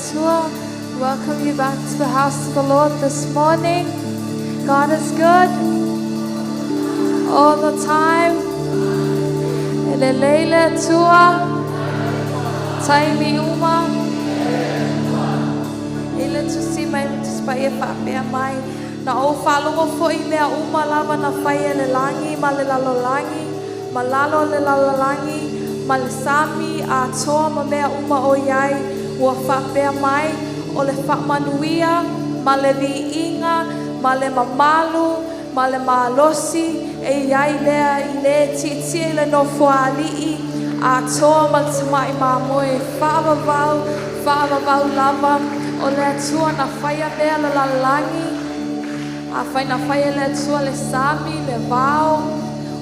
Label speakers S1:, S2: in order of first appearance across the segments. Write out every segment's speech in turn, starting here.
S1: Atua. Welcome you back to the house of the Lord this morning. God is good all the time. E lelei le Atua. Taimi uma. I le tusi mai le tusi paia faapea mai. Na ou faalogo foi i mea uma lava na fai e le lagi ma le lalolagi, ma lalo o le lalolagi, ma le sami atoa ma mea uma o i ai, ua faapea mai, o le faamanuia, ma le viiga, ma le mamalu, ma le malosi, e i ai lea i le tietie i le nofoaali'i atoa ma le Tamai Mamoe, faavavau, faavavau lava. O le Atua na faia mea le lalolagi, afai na faia e le Atua le sami, le vao,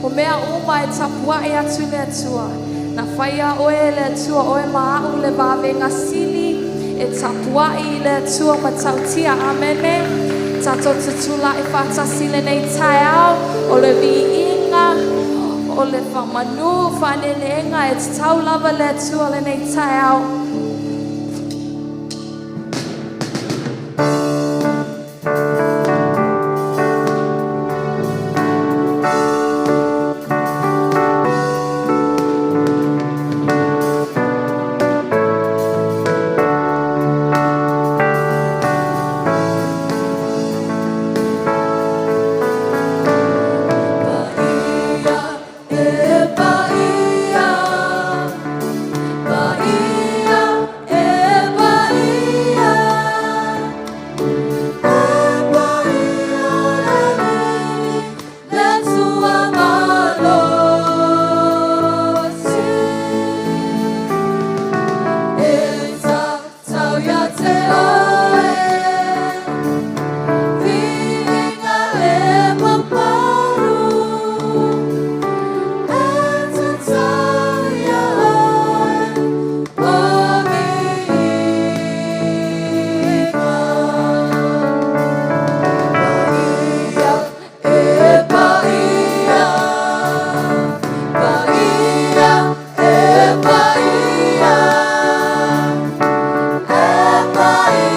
S1: o mea uma e tapua'i atu i le Atua. Na faia oe e le Atua oe ma a'u le vavega sili e tapua'i i le Atua matautia. Amene. Tatou tutula'i faatasi i lenei taeao o le viiga, o le faamanu, faaneeneega e tatau lava le Atua lenei taeao. Paia e paia, paia e paia, e paia le alii, le Atua malosi. E tatau ia te oe, viiga le mamalu, e tatau ia oe, o viiga. Paia e paia, paia e paia, e paia.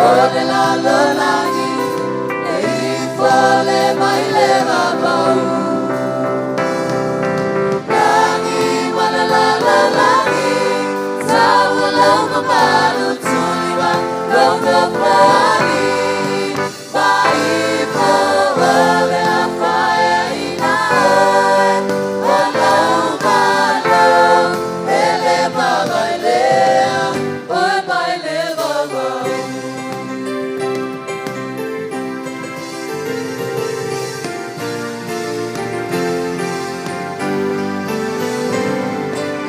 S2: O le lalolagi e ifo le mai le vavau. Lagi ma le lalolagi, tau lau mamalu tuliva lou nofoalii. Ma ifo o le a faeaina oe, o lou Malo e le vavae lea, oe mai le vavau.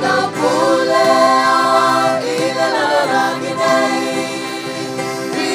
S2: Lau pule aoao i le lalolagi nei.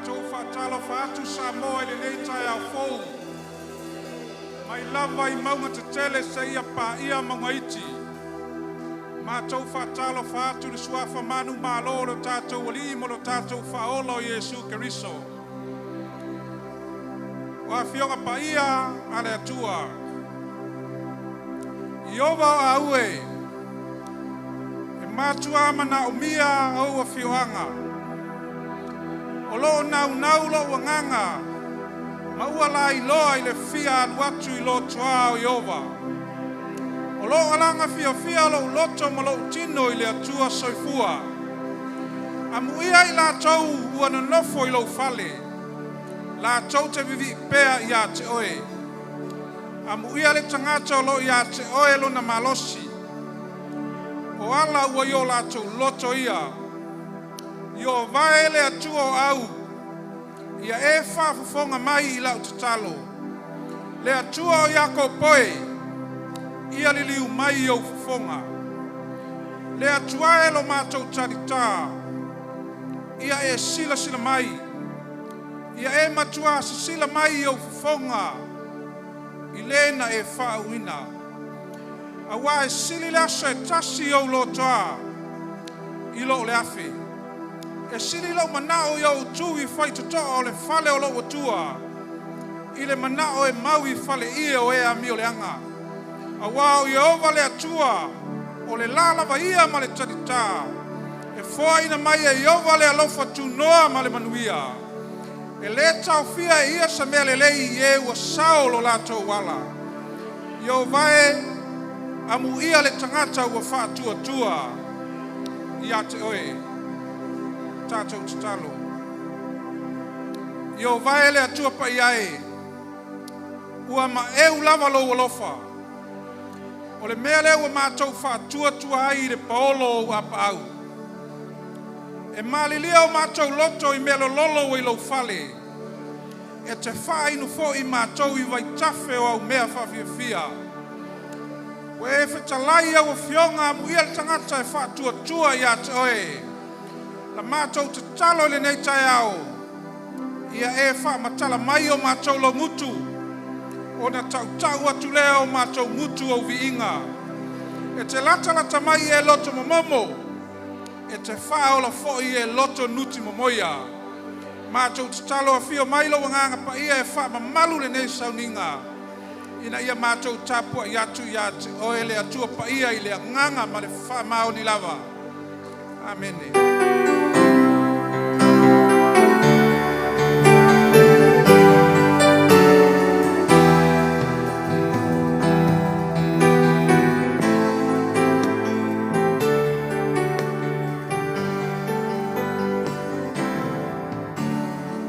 S3: Matou faatalofa atu Samoa i lenei taeao fou, mai lava i mauga tetele seia paia mauga iti. Matou faatalofa atu i le suafa manumalo o lo tatou Alii ma lo tatou Faaola o Iesu Keriso. O Afioga Paia a le Atua, Ieova o aue, e matua manaomia ou afioaga. O lo o naunau lou agaga ma ua lailoa i le fia alu atu i lotoa o Ieova. O lo o alaga fiafia lou loto ma lou tino i le Atua soifua. Amuia i latou ua nonofo i lou fale, latou te vivii pea ia te oe. Amuia le tagata o lo o ia te oe lona malosi, o ala ua i o latou loto ia. Ieova e le Atua o au, ia e faafofoga mai i lau tatalo. Le Atua o Iakopo e, ia liliu mai ou fofoga. Le Atua e lo matou talitā, ia e silasila mai. Ia e matua sisila mai i ou fofoga i le na e faauuina. Auā e sili le aso e tasi i ou lotoa i lo le 1,000. E sili lou manao i ou tui faitotoa o le fale o lou Atua i le manao e mau i faleie o e amioleaga. Auā o Ieova le Atua, o le la lava ia ma le talitā. E foaina mai e Ieova le alofa tunoa ma le manuia. E lē taofia e ia se mea lelei i e ua sao lo latou ala. Ieova e, amuia le tagata ua faatuatua ia te oe. Tatou tatalo. Ieova e le Atua paia e, ua maeu lava lou alofa. O le mea lea ua matou faatuatua ai i le paolo o ou apaau. E malilia o matou loto i mea lololo ua i lou fale. E te faainu foi matou i vaitafe o au mea faafiafia. Ua e fetalai i au afioga, amuia le tagata e faatuatua ia te oe. La matou tatalo i lenei taeao, ia e faamatala mai o matou laugutu, ona tautau atu lea o matou gutu ou viiga. E te latalata mai i e loto momomo, e te faaola foi i e loto nutimomoia. Matou tatalo afio mai lou Agaga Paia e faamamalu lenei sauniga, ina ia matou tapuai atu ia te oe le Atua paia i le agaga ma le faamaoni lava. Amene.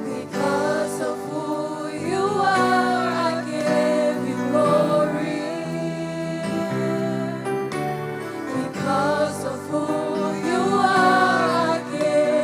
S2: Because of who you are, I give you glory. Because of who you are, I give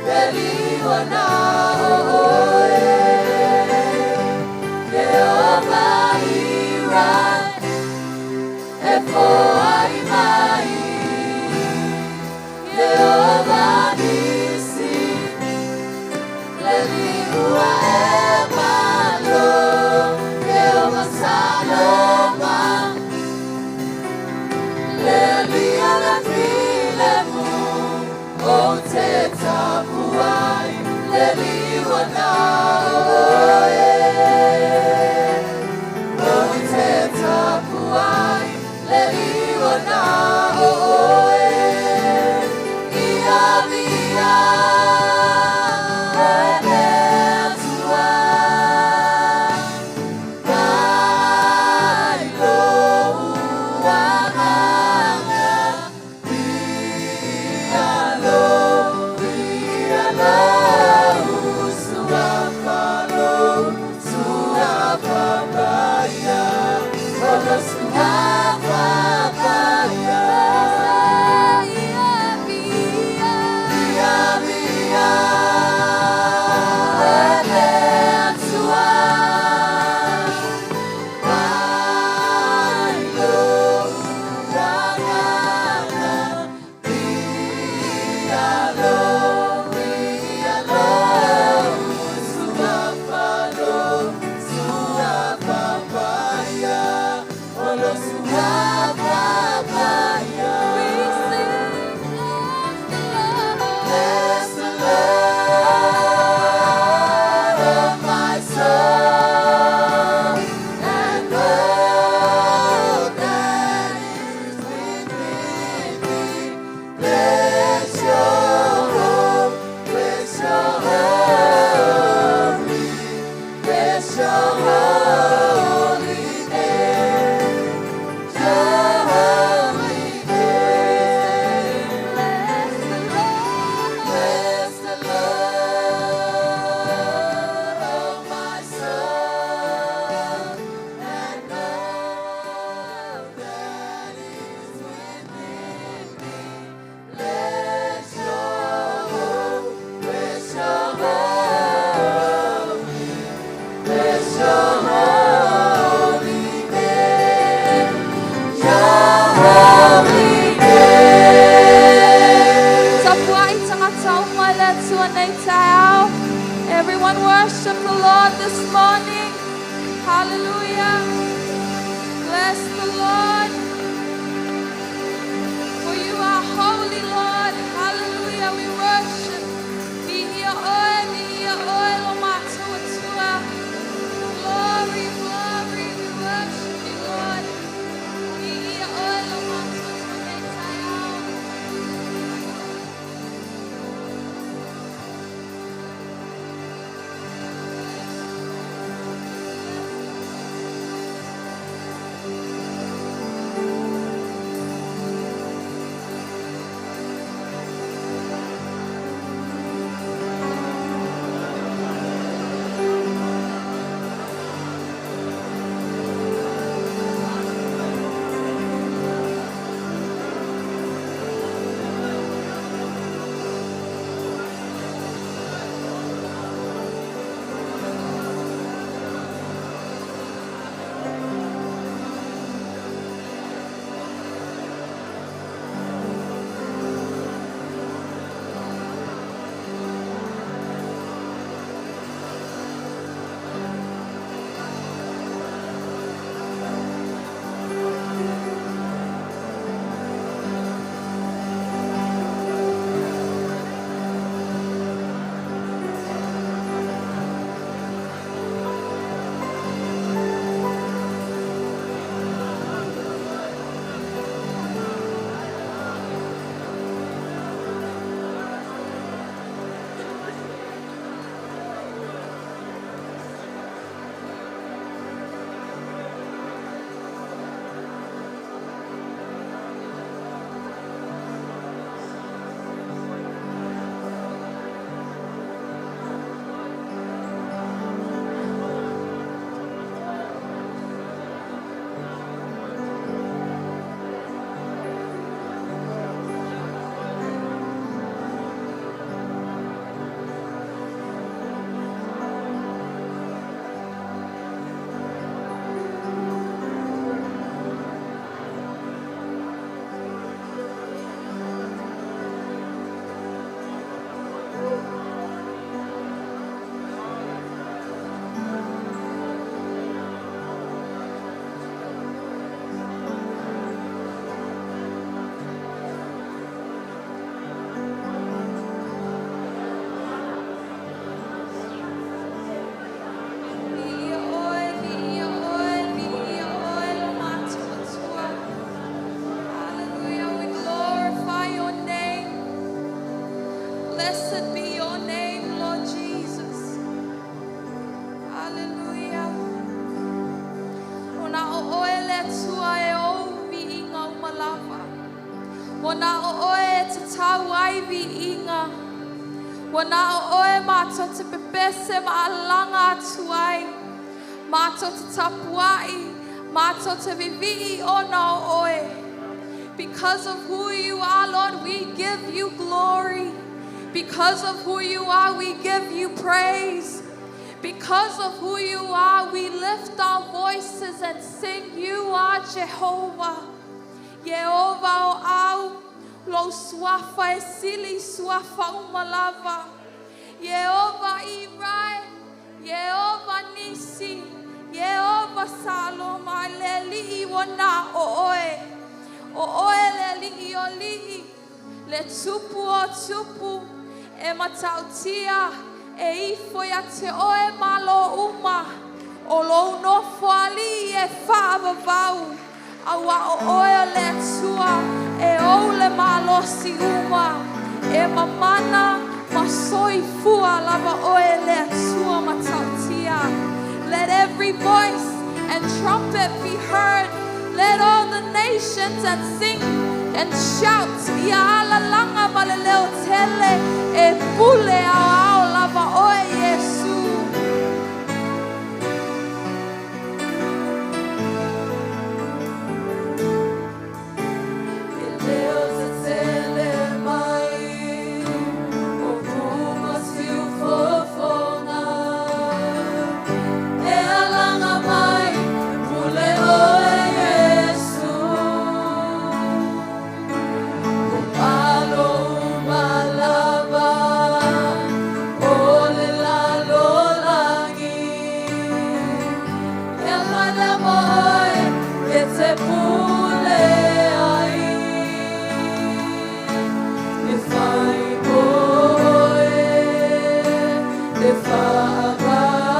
S2: Le liua na o oe. Jehovah e foai mai. Jehovah Nisi, le liua e malo. Jehovah Saloma, le alia le filemu, o te tapuai, le liua na oe. O te tapuai, le liua na oe. Ia via, e le Atua. Mai lou agaga, Ia lo, ia lou suafa lou suafa paia, O lo suafa paia.
S1: Ia via.
S2: Ia via, e le Atua. Mai lou agaga, Ia lo, ia lou suafa lou suafa paia, O lo suafa paia.
S1: We sing, bless the Lord.
S2: Bless the Lord, oh my soul, and all that is within me. Bless your bless your holy, bless your holy name, your holy name.
S1: Bless the Lord.
S2: Bless the Lord, oh my soul, and all that is within me. Bless your bless your holy, bless your holy name, your holy name.
S1: Tapuai tagata uma i le Atua nei taeao. Everyone worship the Lord this morning. Hallelujah. Bless the Lord. For you are holy, Lord. Hallelujah. We worship. Viia oe, viia oe, lo matou Atua. Glory, glory. We worship you, Lord. Viia oe, lo matou Atua nei taeao. Ua na o oe e tatau ai viiga. Ua na o oe matou te pepese ma alalaga atu ai. Matou te tapuai, matou te vivii ona o oe. Because of who you are, Lord, we give you glory. Because of who you are, we give you praise. Because of who you are, we lift our voices and sing, You are Jehovah. Ieova o au, lou suafa e sili i suafa uma lava. Ieova Irae, Ieova Nisi, Ieova Saloma, le Alii ua na o oe. O oe le Alii o alii, le Tupu o tupu, e matautia, e ifo ia te oe malo uma. O lou nofoalii e faavavau, auā o oe o le Atua e ou le malosi uma, e mamana ma soifua lava oe le Atua matautia. Let every voice and trumpet be heard. Let all the nations and sing and shout. Ia alalaga ma le leo tele e pule aoao lava oe Iesu. E leo tetele mai o puma siufofoga e alaga mai pule oe Iesu. O malo uma lava o le lalolagi e malama oe e te pule ai e fai oe e faavavau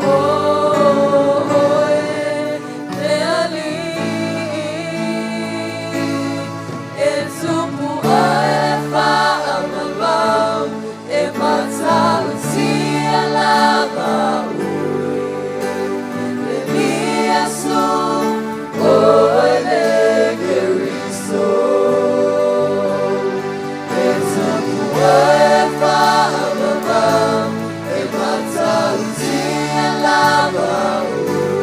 S1: o oe le Alii e tupu ai le faavavau e matautia lava oe le Iesu oe le Keriso e tupu ai le faavavau e matautia lava oe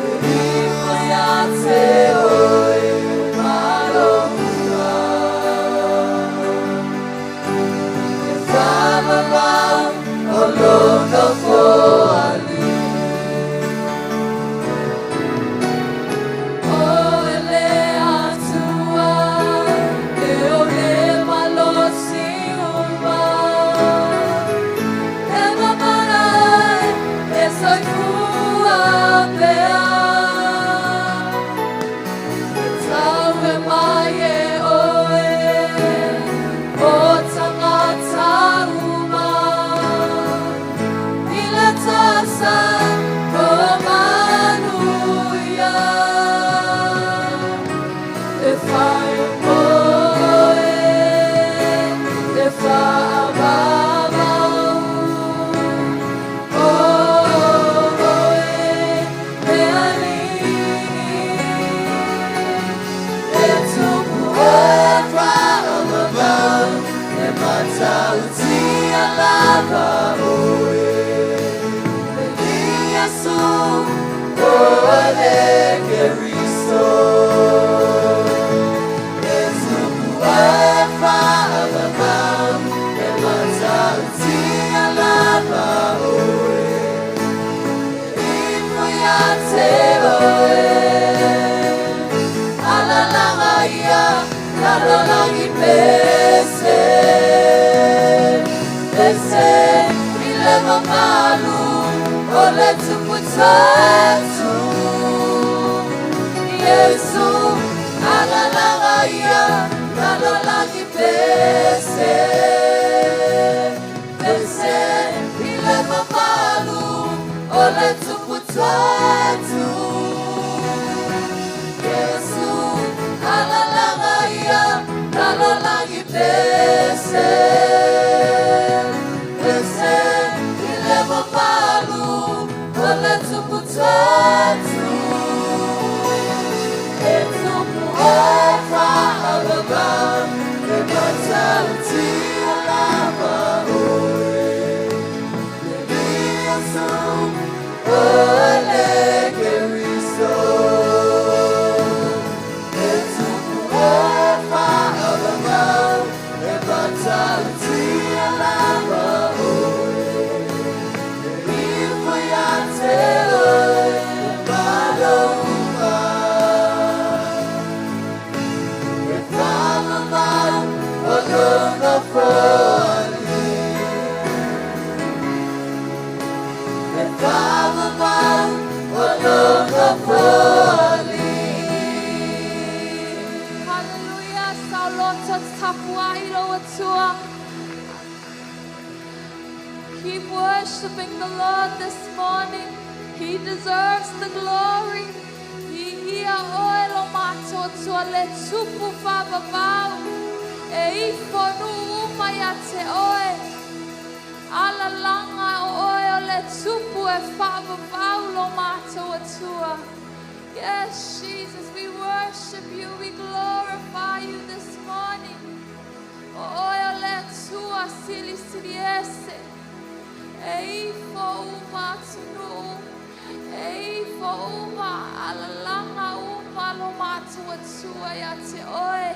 S1: e ifo ia te oe malo uma e faavavau o lou nofoalii. O le Atua e ou le malosi uma e mamana ai e soifua pea e tau e mai e oe o tagata uma i le tasa o manuia e fai oe e faavavau o oe le Alii e tupu ai le faavavau e matautia lava oe le Iesu oe le Keriso e tupu ai le faavavau e matautia lava oe ifo ia te oe alalaga ia lalolagi pese pese i le mamalu o le Tupu Toetu Iesu alalaga ia lalolagi pese pese i le mamalu o le Tupu Toetu Iesu alalaga ia lalolagi pese pese i le mamalu o le Tupu Toetu e
S2: matautia lava oe. Le Iesu o le Keriso. E tupu e whaavavau, e matautia lava oe. E ifo ia te oe, malo uma. E whamamau o lona foali. E whamamau o lona foali.
S1: Hallelujah. Sauloto tapuai lo atua. Keep worshiping the Lord this morning. He deserves the glory. Viia oe lo matou Atua le tupu faavavau. E ifo nuu uma ia te oe. Alalaga o oe o le tupu e faavavau lo matou Atua. Yes, Jesus, we worship you. We glorify you this morning. O oe o le Atua silisili ese. E ifo uma atunuu. E ifo uma alalaga uma lo matou Atua ia te oe.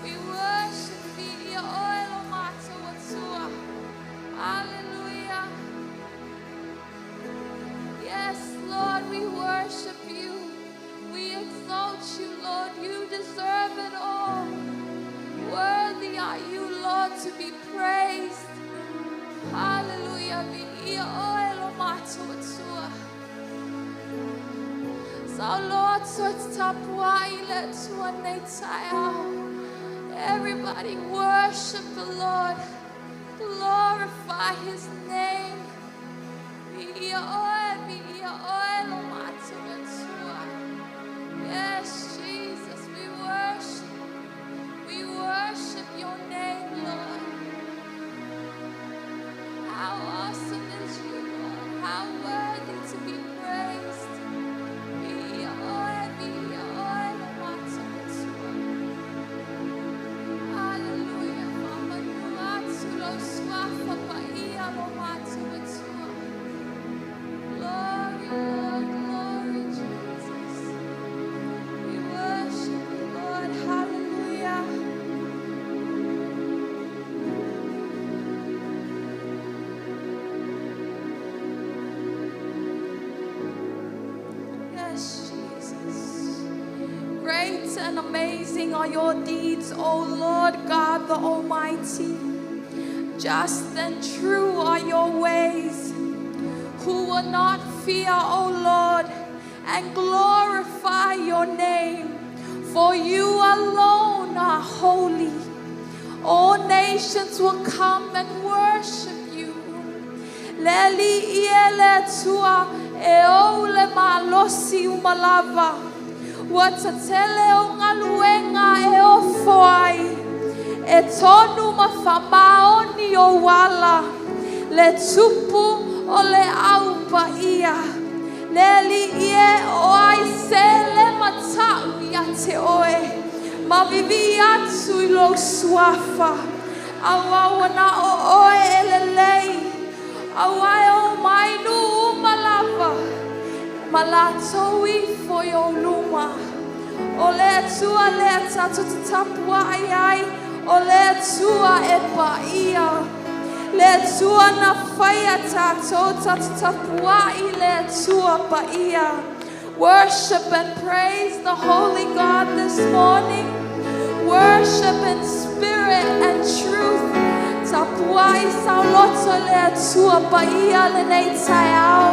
S1: We worship thee, ia oe lo matou Atua. Hallelujah. Yes, Lord, we worship you. We exalt you, Lord. You deserve it all. Worthy are you, Lord, to be praised. Hallelujah. Viia oe lo matou Atua. Sauloto tapuai le Atua nei taeao. Everybody worship the Lord. Glorify his name. Viia oe, viia oe lo matou Atua. Yes, Jesus, we worship. We worship your name, Lord. How awesome is you, Lord. How worthy to be praised. Viia oe, viia oe lo matou Atua. Hallelujah. Faamanu atu lou suafa paia lo matou Atua. Glory, Lord, glory, Jesus. We worship you, Lord. Hallelujah. Yes, Jesus. Great and amazing are your deeds, O Lord God the Almighty. Just and true are your ways. Who will not fear, O Lord, and glorify your name? For you alone are holy. All nations will come and worship you. Le Alii e le Atua e ou le malosi uma lava. Ua tatele ou galuega e ofo ai. E tonu ma faamaoni ou ala. Le tupu o le au paia. Le Alii e o ai se le mata'u ia te oe. Ma vivii atu i lou suafa. Auā ua na o oe e lelei. Auā e omai nuu uma lava. Ma latou ifo i ou luma. O le Atua lea tatou te tapuai ai. O le Atua e paia. Le Atua na faia tatou tatou tapuai le Atua paia. Worship and praise the Holy God this morning. Worship in spirit and truth. Tapuai sauloto le Atua paia lenei taeao.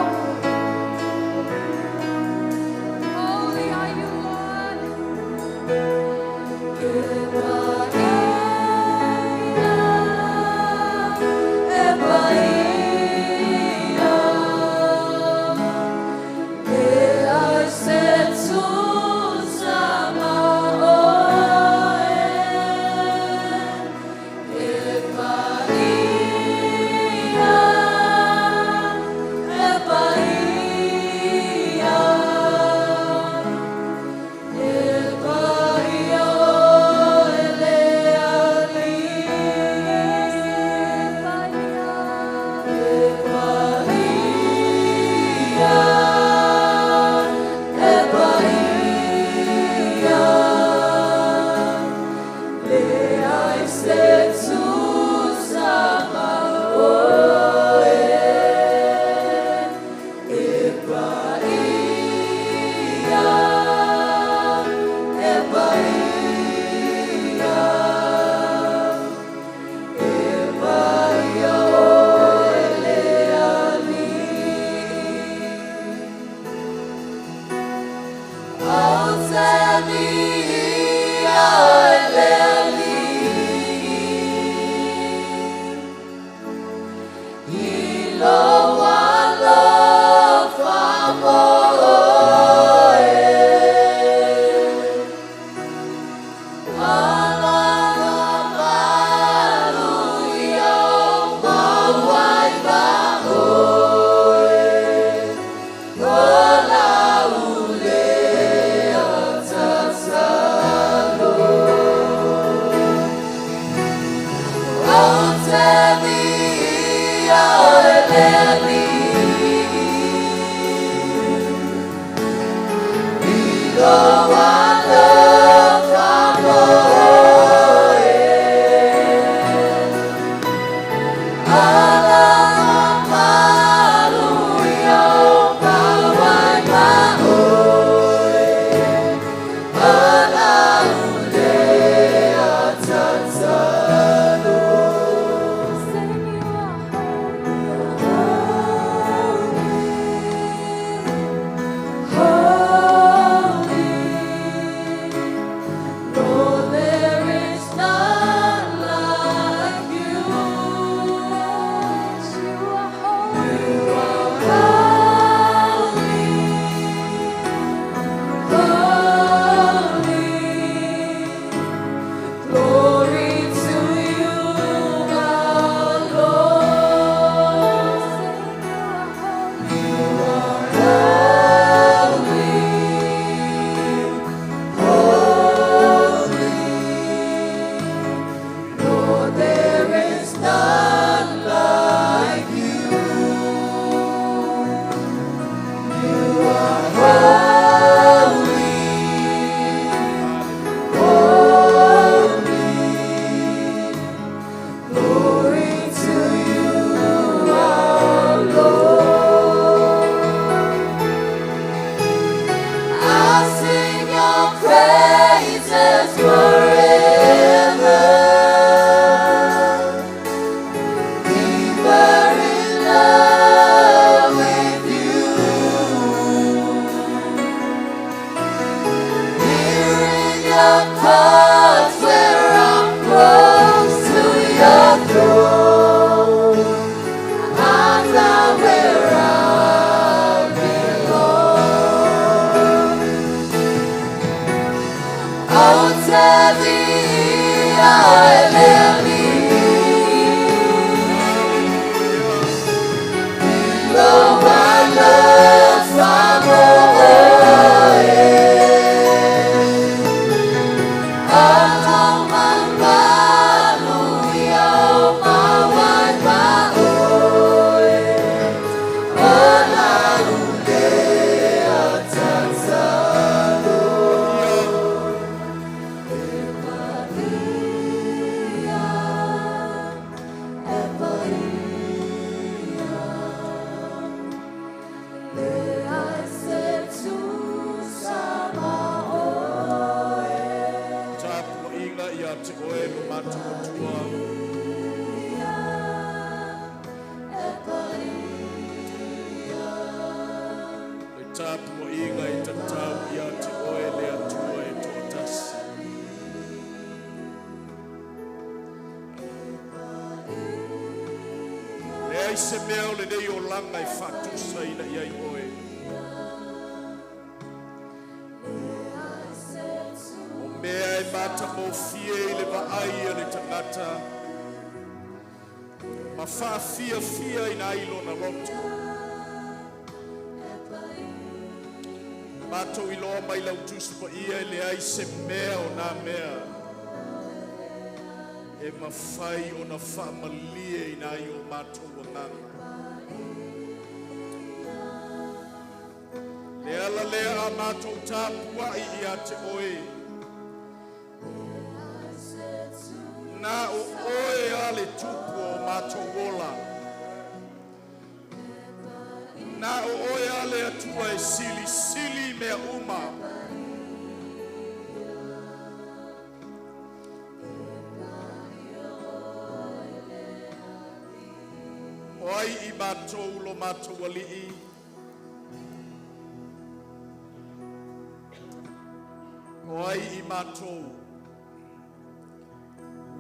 S1: Holy are you, Lord. E paia, e paia, e ai se tusa ma oe. E paia, e paia.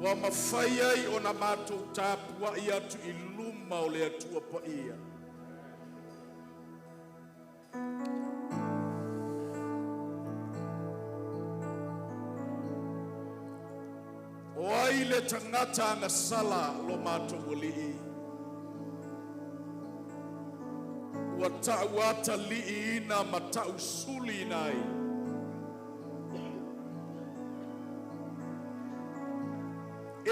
S4: Ua mafai ai ona matou tapuai atu i luma o le Atua Paia. O ai le tagata agasala lo matou Alii, ua tauataliiina ma tausuliina ai?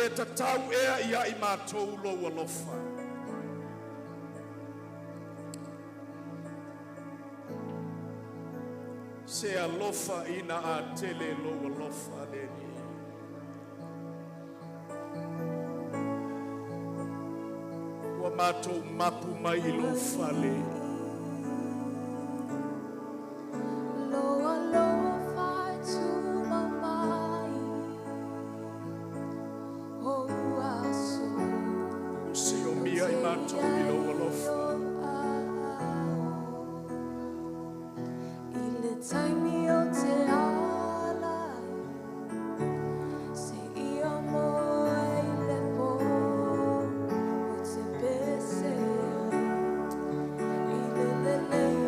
S4: E tatau ea ia i matou lou alofa? Se alofa ina atele lou alofa le Alii. Ua matou mapu mai i lou fale.
S1: Lou alofa e tumau mai o aso.
S4: Siomia i matou i lou alofa.
S1: I le taimi o te ala seia moe i le pō ou te pese ai i le lelei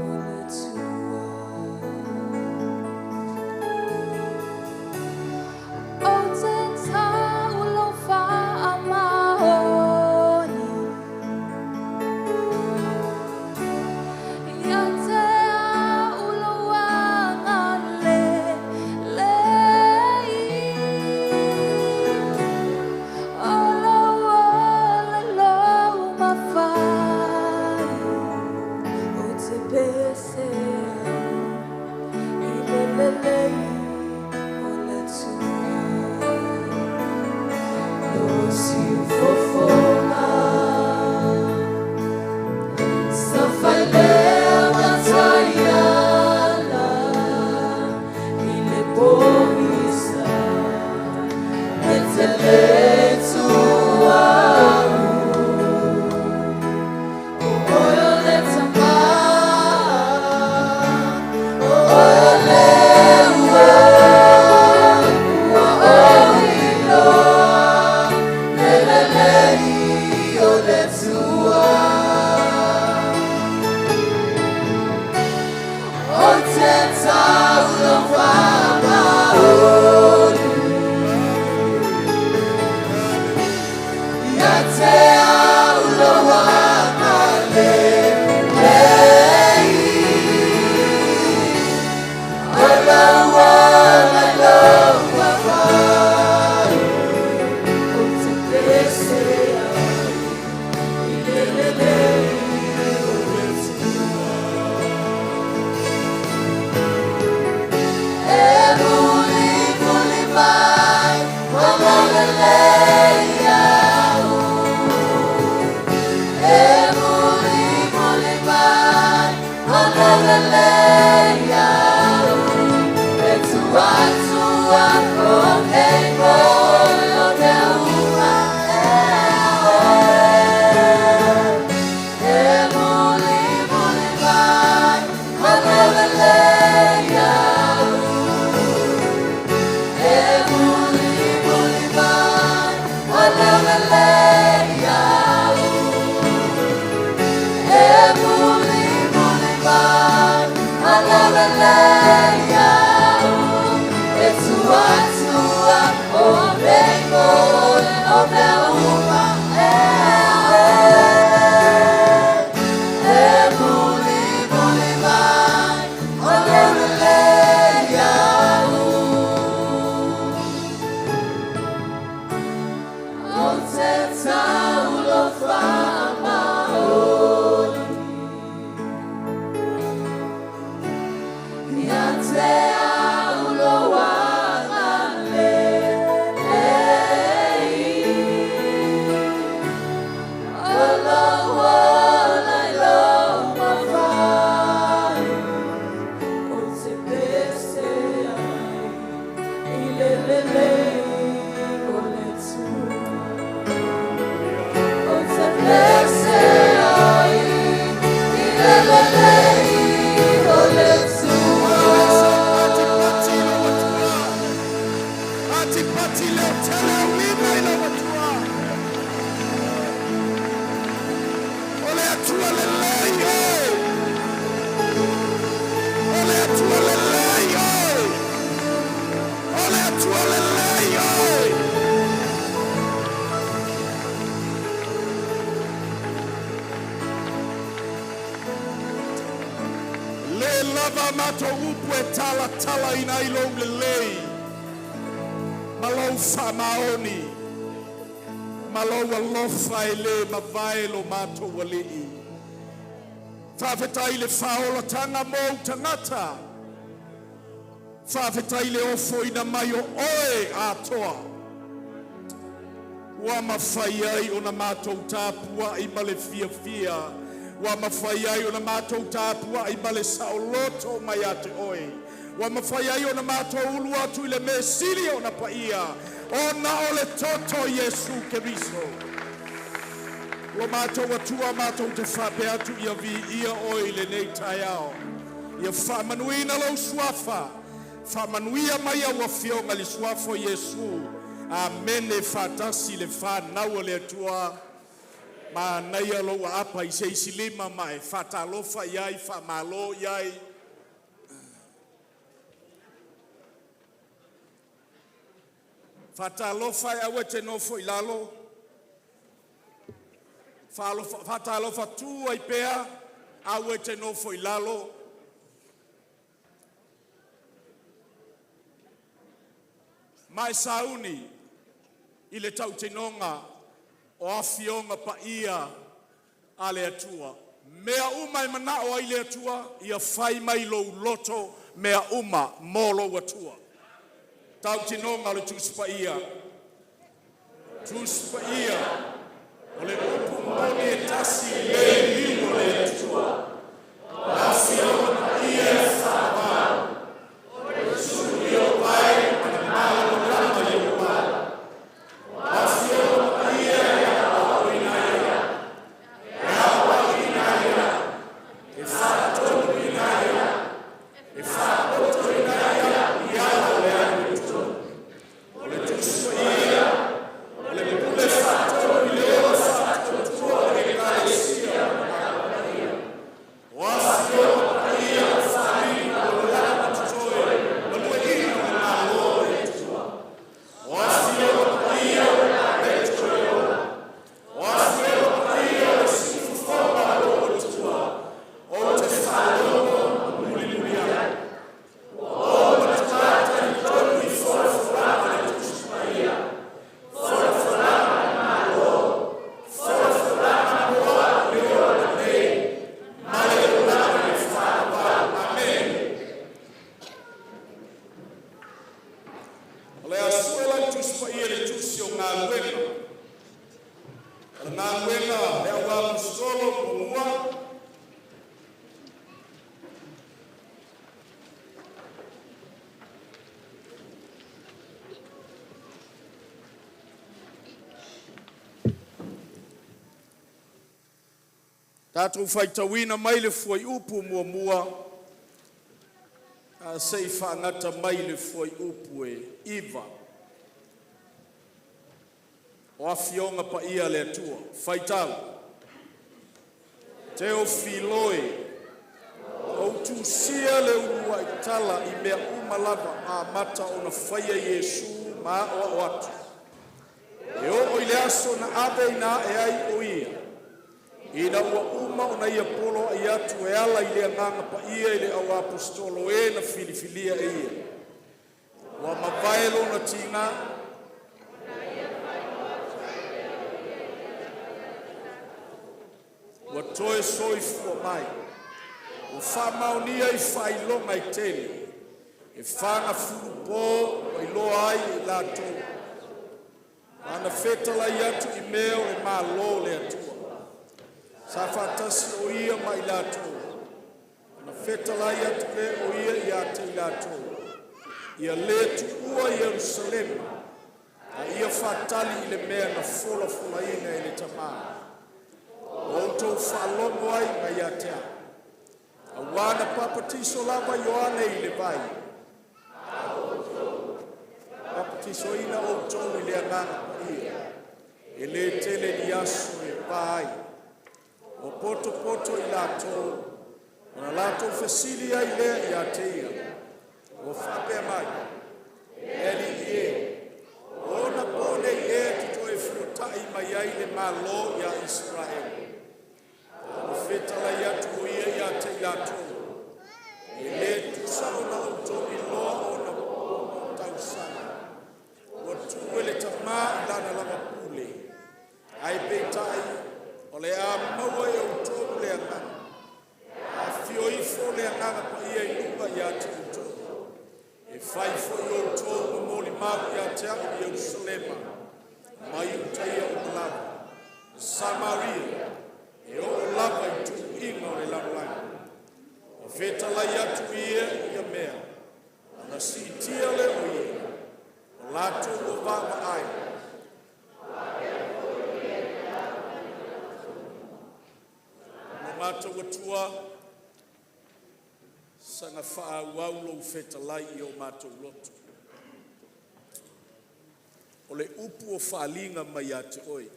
S1: o le Atua. Ou te tau lou faamaoni Ia te au lou agalelei O lou ola lou mafai Ou te pese ai i le lelei o le Atua. Lou siufofoga Sa failea mataiala i le pogisa e te le tuau O oe o le Tamā, o oe o le ua, ua ou iloa le lelei o le Atua. Ou te tau lou faamaoni Ia te au lou agalelei O lou ola lou mafai Ou te pese ai i le lelei o le Atua. E mulimuli mai o lou lelei iaʻu. E mulimuli mai o lou lelei iaʻu. E tuatuakoke mo o mea uma e E mulimuli mai o lou lelei iaʻu. E mulimuli mai o lou lelei iaʻu. E mulimuli mai o lou lelei iaʻu. E tuatuaoke mo o mea uma e E mulimuli mai o lou lelei iaʻu. Ou te tau lou faamaoni Ia te au lou agalelei O lou ola lou mafai Ou te pese ai i le lelei o le Atua. Ou te
S4: lava a matou upu e talatalaina ai lou lelei ma lou faamaoni ma lou alofa e le mavae lo matou Alii. Faafetai i le faaolataga mo ou tagata. Faafetai i le ofoina mai o oe atoa. Ua mafai ai ona matou tapuai ma le fiafia, ua mafai ai ona matou tapuai ma le saoloto mai ia te oe, ua mafai ai ona matou ulu atu i le mea sili ona paia, ona o le toto o Iesu Keriso. Lo matou Atua, matou te faapea atu, ia viia oe i lenei taeao. Ia faamanuina lou suafa, faamanuia mai au afioga i le suafa o Iesu. Amene. Faatasi le fanau a le Atua. Manaia lou aapa i se isi lima ma e faatalofa i ai, faamalo i ai. Faatalofa e aua e te nofo i lalo. Faatalofa tu ai pea, aua e te nofo i lalo. Ma e sauni i le tautinoga o Afioga Paia a le Atua. Mea uma e manao ai le Atua, ia fai mai lou loto mea uma mo lou Atua. Tautinoga o le Tusi Paia. Tusi Paia, o le upu moni e tasi e le liu o le Atua. O Afioga Paia e faavavau. O le sulu i o vai ma le malamalama i o vai. O Afioga Paia e aoaoina ia. E aoaiina ia. E faatonuina ia. E faapotoina ia i ala o le amiotonu. O le Tusi Paia, o le pule faatonu i le ola faatuatua o le Ekalesia ma Paia. O Afioga Paia o faaaliga o le lama totoe ma lueina o le Malo o le Atua. O Afioga Paia o le a toe ola. O Afioga Paia o le siufofoga o lou Atua, ou te faalogo ma mulimuli ai. Ua ou matua talitonu i folafolaga a le Tusi Paia, folafolaga a le Malo, folafolaga mo au i le ola nei ma le olaga e faavavau. Amene. O le a sue la le Tusi Paia i le Tusi o Galuega. O le galuega a le auapositolo muamua. Tatou faitauina mai le fuaiupu muamua a se i faagata mai le fuaiupu e 9. O Afioga Paia a le Atua, faitau. Teofiloe, ua ou tusia le uluai tala i mea uma lava amata ona faia Iesu ma aoao atu, e oo i le aso na aveina ae ai o ia, ina ua uma ona ia poloai atu e ala i le Agaga Paia i le auaposeitolo e na filifilia e ia. Ua mavae lona tiga, ua toe soifua mai, ua faamaonia i faailoga e tele, e fagafulupo ua iloa ai e i latou, ma na fetalai atu i mea o le Malo o le Atua. Sa faatasi o ia ma i latou, ona fetalai atu lea o ia ia te i latou, ia le tuua Ierusalema, a ia faatali i le mea na folafolaina e le Tamā, ua outou faalogo ai mai ia te au. Auā na papatiso lava Ioane i le vai, papatisoina outou i le Agaga Paia, e lē tele ni aso e pa ai. Ua potopoto i latou, ona latou fesili ai lea ia te ia, ua faapea mai, E Alii e, o ona po nei ea e te toe fuatai mai ai le Malo iā Isaraelu? A ua fetalai atu o ia ia te i latou, e tusa ona outou iloa ona po ma o tausaga, ua tuu e le Tamā i Lana lava pule, ae peitai o le a maua e outou le Agaga, a afio ifo le Agaga Paia i luga ia te outou, e fai foi outou ma molimau ia te a'u i Ierusalema ma Iutaia uma lava, Samaria, e oo lava i tuuiga o le lalolagi. O fetalai atu ia i ia mea, ona siitia lea o ia, o latou ua vaavaai. Lo matou Atua, saga faaauau lou fetalai i o matou loto. O le upu o faaaliga mai ia te oe,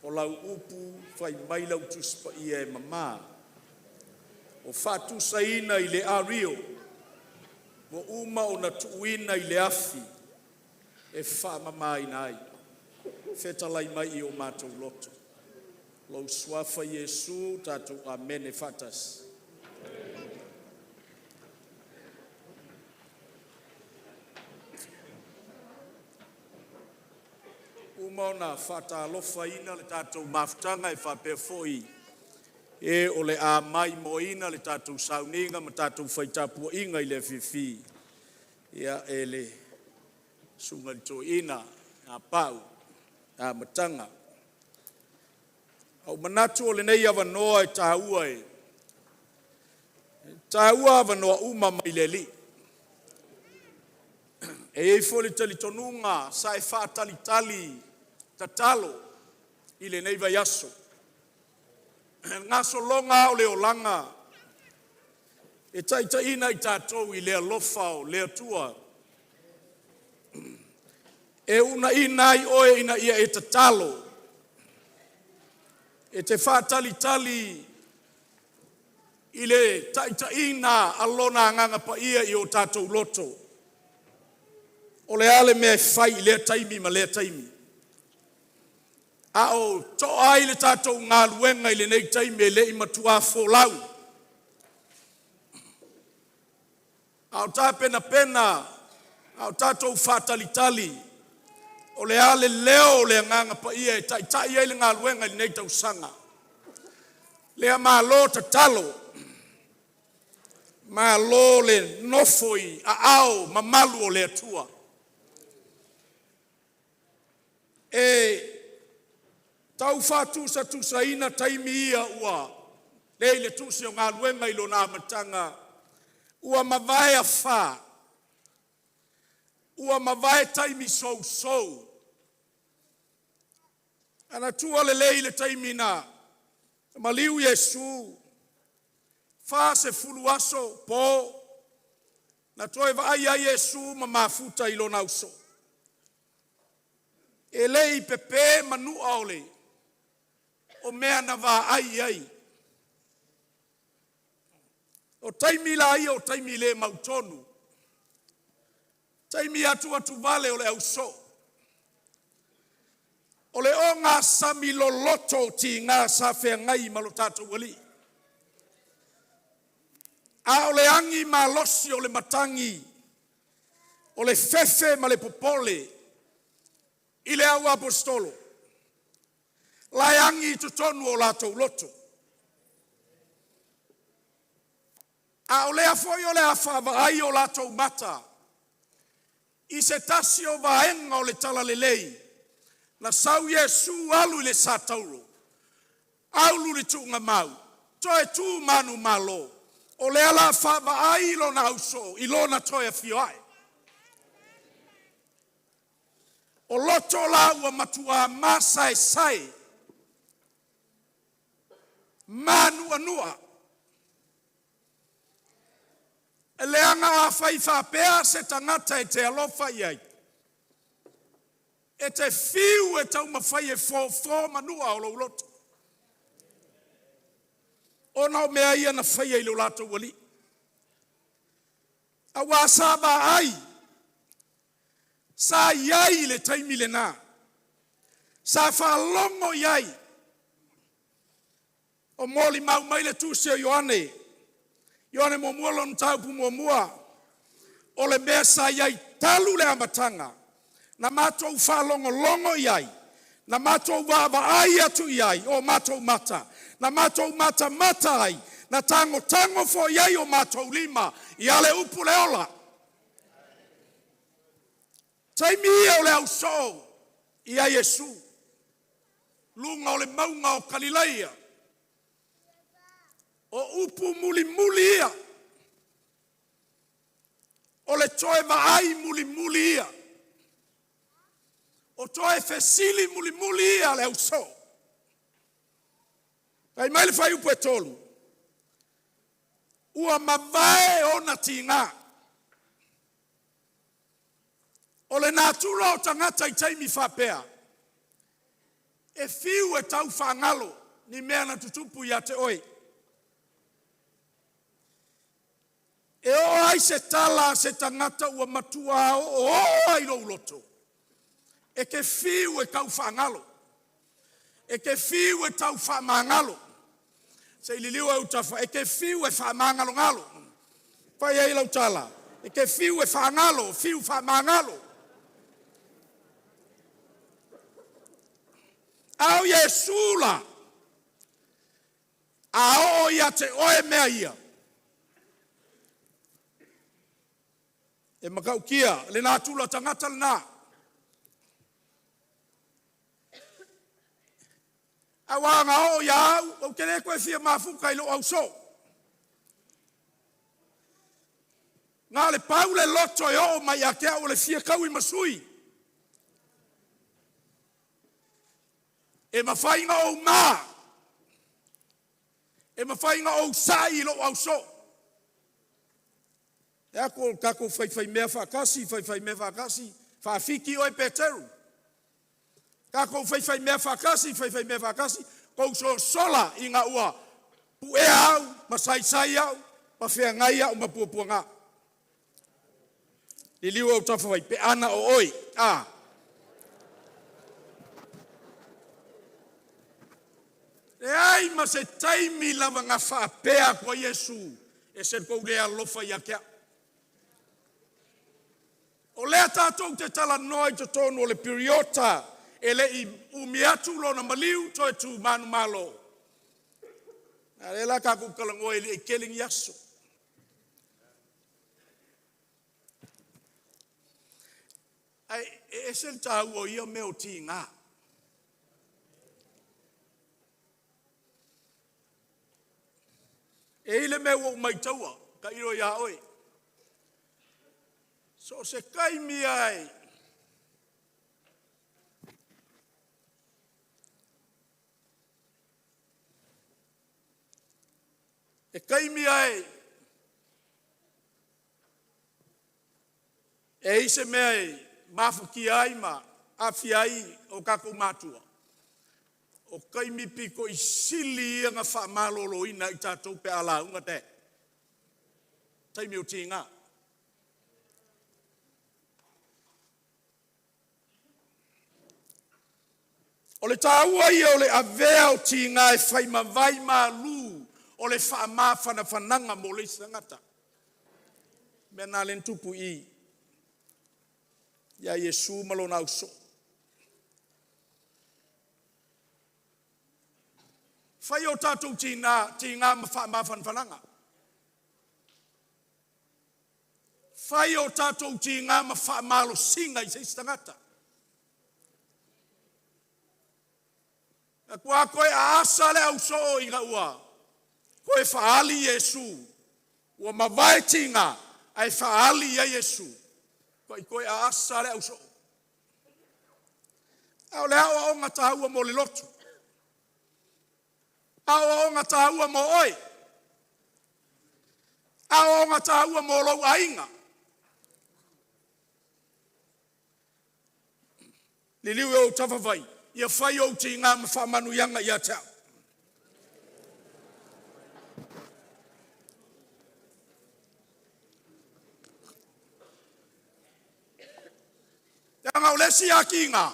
S4: o lau upu fai mai lau Tusi Paia e mama, ua faatusaina i le ario ua uma ona tuuina i le afi e faamamaina ai. Fetalai mai i o matou loto, lou Suafa Iesu, tatou amene faatasi. Ua uma ona faatalofaina le tatou mafutaga e faapea foi e o le a maimoaina le tatou sauniga ma tatou fai tapuaiga i le afiafi e le Susuga i le Toeaina ia Pau Amataga. A ua manatu o lenei avanoa e taua e taua avanoa uma mai le Alii. E i ai foi le talitonuga sa e faatalitali tatalo i lenei vaiaso, i le gasologa lava o le olaga e taitaiina i tatou i le alofa o le Atua, e uunaina ai oe ina ia e tatalo, e te faatalitali i le taitaiga a Lona Agaga Paia i o tatou loto. O le a le mea e fai i lea taimi ma lea taimi, a o toa ai le tatou galuega i lenei taimi e le i matua folau, a o tapenapena, a o tatou faatalitali, o le a le leo o le Agaga Paia e taitai ai le galuega i lenei tausaga. Lea malo tatalo, malo le nofo i aao mamalu o le Atua. E tau faatusatusaina taimi ia ua i le tusi o Galuega i lona amataga, ua mavae afa, ua mavae taimi sousou. Manatua lelei le taimi na maliu Iesu, 40 aso po na toe vaai ai Iesu ma mafuta i lona ausoo. E le i pepe manua o mea na vaai i ai. O taimi la ia o taimi le mautonu, taimi atuatuvale o le ausoo. O le ogasami loloto o tiga sa feagai ma lo tatou Alii, a o le agi malosi o le matagi, o le fefe ma le popole i le auaposeitolo, la e agi i totonu o latou loto. A o lea foi o le a faavaai o latou mata i se tasi o vaega o le Talalelei, na sau Iesu alu i le satauro, aulu i le tuugamau, toe tu manumalo, o lea o le a faavaai lona ausoo i lona toe afio ai. O loto la ua matua masaesae ma anuanua, leaga afai faapea se tagata e te alofa i ai, e te fiu e taumafai e fofo manua o lou loto, ona o mea ia na faia i lo latou alii. Aua sa vaai, sa i ai i le taimi lena, sa faalogo i ai, o molimau mai le tusi a Ioane. Ioane muamua lona mataupu muamua, o le mea sa i ai talu le amataga, na matou faalogologo i ai, na matou vaavaai atu i ai o matou mata, na matou matamata ai, na tagotago foi i ai o matou lima, ia le upu le ola. Taimi ia o le ausoo ia Iesu, luga o le mauga o Kalilaia. O upu mulimuli ia, o le toe vaai mulimuli ia, o toe fesili mulimuli ia a le ausoo. Fai mai le fuaiupu e 3, ua mavae ona tiga. O le natura o tagata i taimi faapea, e fiu e taufaagalo ni mea na tutupu ia te oe. E oo ai se tala a se tagata ua matua oooo lava i lou loto, e te fiu e taufaagalo, e te fiu e taufaamagalo. Se i liliu i ou autafa e te fiu e faamagalogalo. Fai i ai lau tala, e te fiu e faagalo, fiu faamagalo. A o Iesu la, a oo ia te oe mea ia, e matautia le natura tagata lena. Aua na oo ia au, ou te le toe fia mafuta i lou ausoo. Na o le pau le loto e oo mai ia te au o le fia taui ma sui. E mafai ona ou ma, e mafai ona ou sai i lou ausoo. E atu o tatou faifaimea faatasi, faifaimea faatasi, faafiki oe Peteru. Tatou faifaimea faatasi, faifaimea faatasi, tou sosola ina ua puea au ma saisai au ma feagai au ma puapuaga. Liliu ou autafa mai, pe ana o oe. A. Leai ma se taimi lava na faapea atu ai Iesu, e ese le tou le alolofa ia te au. O lea tatou te talanoa i totonu o le piriota e le i umi atu lona maliu toe tu manumalo. A o lea la tatou te talanoa e le i tele ni aso. Ae e ese le taua o ia mea o tiga. E i ai le mea ua ou maitaua, tailo ia oe, so o se taimi lava e taimi lava e i ai se mea e mafatia ai ma aafia ai o tatou matua, o taimi pito i sili ia ona faamaloloina ai tatou pe a lauga Dad. Taimi o tiga. O le taua ia o le avea o tiga e fai ma vaimalu o le faamafanafanaga mo le isi tagata. O le mea lena lea na tupu i i ia Iesu ma lona ausoo. Fai o tatou tiga, tiga ma faamafanafanaga. Fai o tatou tiga ma faamalosiga i se isi tagata. Ua toe aasa le ausoo ina ua toe faaali Iesu, ua mavae tiga ae faaali i ai Iesu, ua toe aasa lava le ausoo. A o le aoaoga taua mo le loto, aoaoga taua mo oe, aoaoga taua mo lou aiga. Liliu i ou autafa fai, ia fai ou tiga ma faamanuiaga ia te au. Leaga o le isi atiga,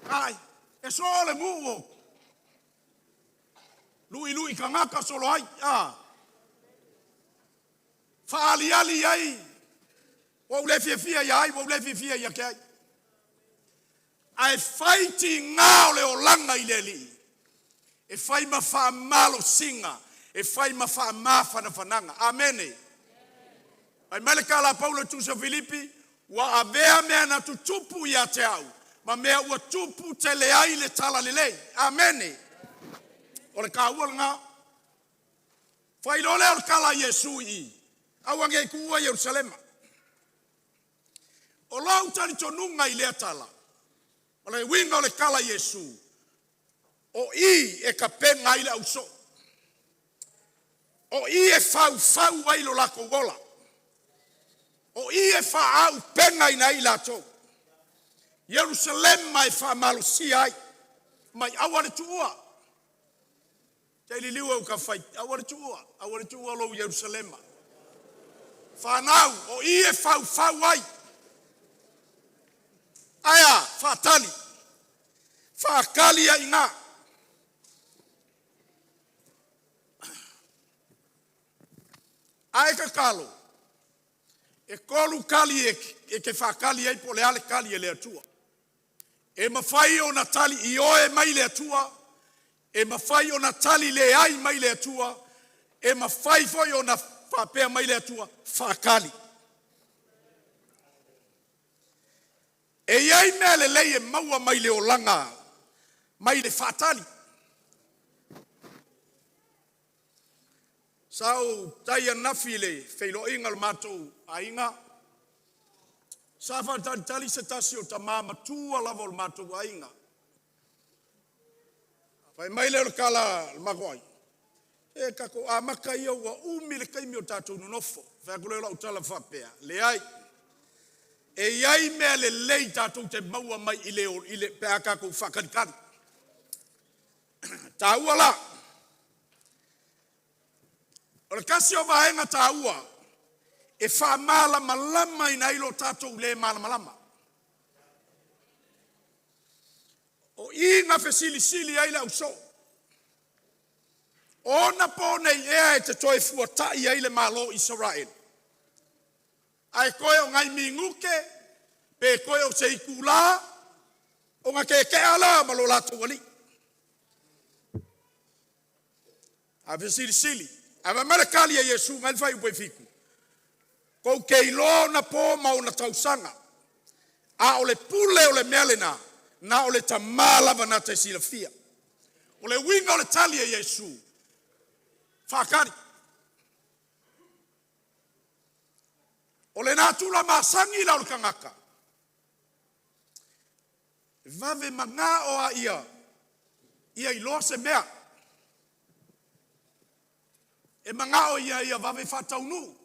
S4: ai, e so le muu o luilui tagata solo ai. A, Faaaliali ai, ua ou le fiafia ia ai, ua ou le fiafia ia te ai. Ae fai tigā o le olaga i le Alii, e fai ma faamalosiga, e fai ma faamafanafanaga. Amene. Fai mai le tala a Paulo i Tusi o Filipi, ua avea mea na tutupu ia te au, ma mea ua tupu tele ai le talalelei. Amene. O le taua lena. Fai loa lea o le tala a Iesu i i, aua ne i tuua Ierusalema. O lou talitonuga i lea tala, o le uiga o le tala a Iesu, o i e tapena ai le ausoo. O i e faufau ai lo latou ola. O i e faaupegaina ai i latou. Ierusalema e faamalosia ai, mai aua le tuua. Te liliu e tafai, aua le tuua, aua le tuua lou Ierusalema. Whanau, o i e faufau ai. Aia, faatali. Faatali ai ngā. Ae tatalo, e tolu tali e te whakali ai po le ale tali e le Atua. E mawhai o na tali i oe mai le Atua, e mawhai o na tali le ai mai le Atua, e mawhai foi o na whapea mai le Atua, whakali. E iai mea lelei e maua mai le olaga, mai le faatali. Sa ou tai ananafi i le feiloaiga o le matou aiga. Sa faatalitali se tasi o tama matua lava o le matou aiga. Fai mai lea o le tala a le matou aiga, se tatou amata ia ua umi le taimi o tatou nonofo. Fai atu lea o lau tala faapea, leai, e i ai mea lelei tatou te maua mai i le pe a tatou faatalitali. Taua la, o le tasi o vaega taua e faamalamalamaina ai lo tatou le malamalama. O i na fesilisili ai le ausoo. O ona po nei ea e te toe fuatai ai le Malo o Isaraelu. Ae toe o nai minute pe toe o se itulā ona tetea la ma lo latou alii. A fesilisili, ae fai mai le tali a Iesu mai le fuaiupu 7, tou te iloa ona po ma ona tausaga, a o le pule o le mea lena, na o le Tama lava na te silafia. O le uiga o le tali a Iesu, faatali. O le natura masani la o le tagata, e vave manao a ia iloa se mea. E manao ia vave faataunuu.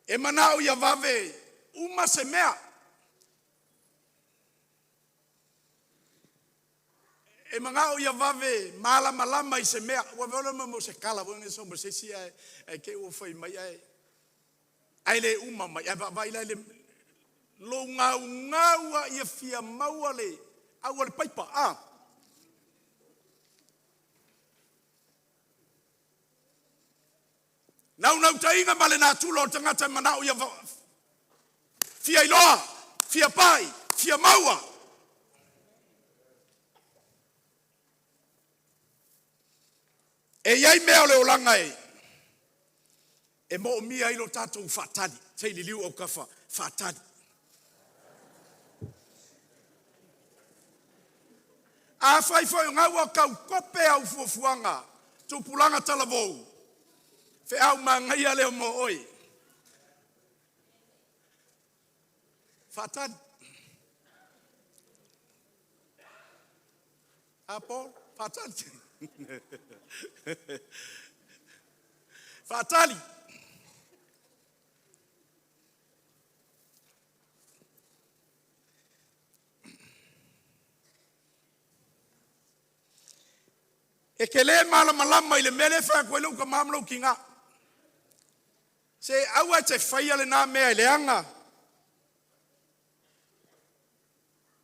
S4: E manao ia vave uma se mea. E manao ia vave malamalama i se mea. Ua vave mo se tala foi nei sau ma se isi ae te i ua fai mai ae le uma mai. Ae vaavaai la i le lou gaugau a ia fia maua le au a le paipa. A. Naunautaiga ma le natura o le tagata e manao ia fia iloa, fia pai, fia maua. E i ai mea o le olaga e moomia ai lo tatou faatali. Se i liliu autafa faatali. Afai foi o ngau ua tau tope au fuafuaga, tupulaga talavou, feau manaia lea mo oe. Faatali. Apo, faatali. Faatali. E te le malamalama i le mea lea e fai atu ai lou tama ma lou tina. Se aua e te faia lena mea e leaga.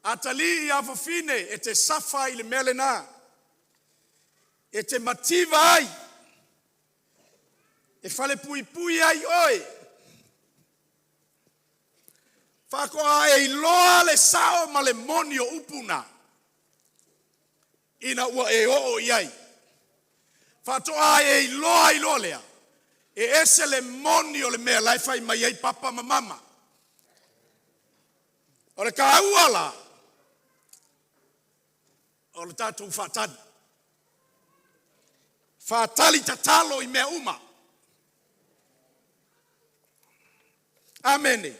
S4: Atalii a fafine e te safa ai i le mea lena. E te mativa ai. E falepuipui ai oe. Faatoa e iloa le sao ma le moni o upu na, ina ua e oo i ai. Faatoa e iloa ai loa lea, e ese le moni o le mea la e fai mai ai papa ma mama. O le taua la, o le tatou faatali. Faatali tatalo i mea uma. Amene.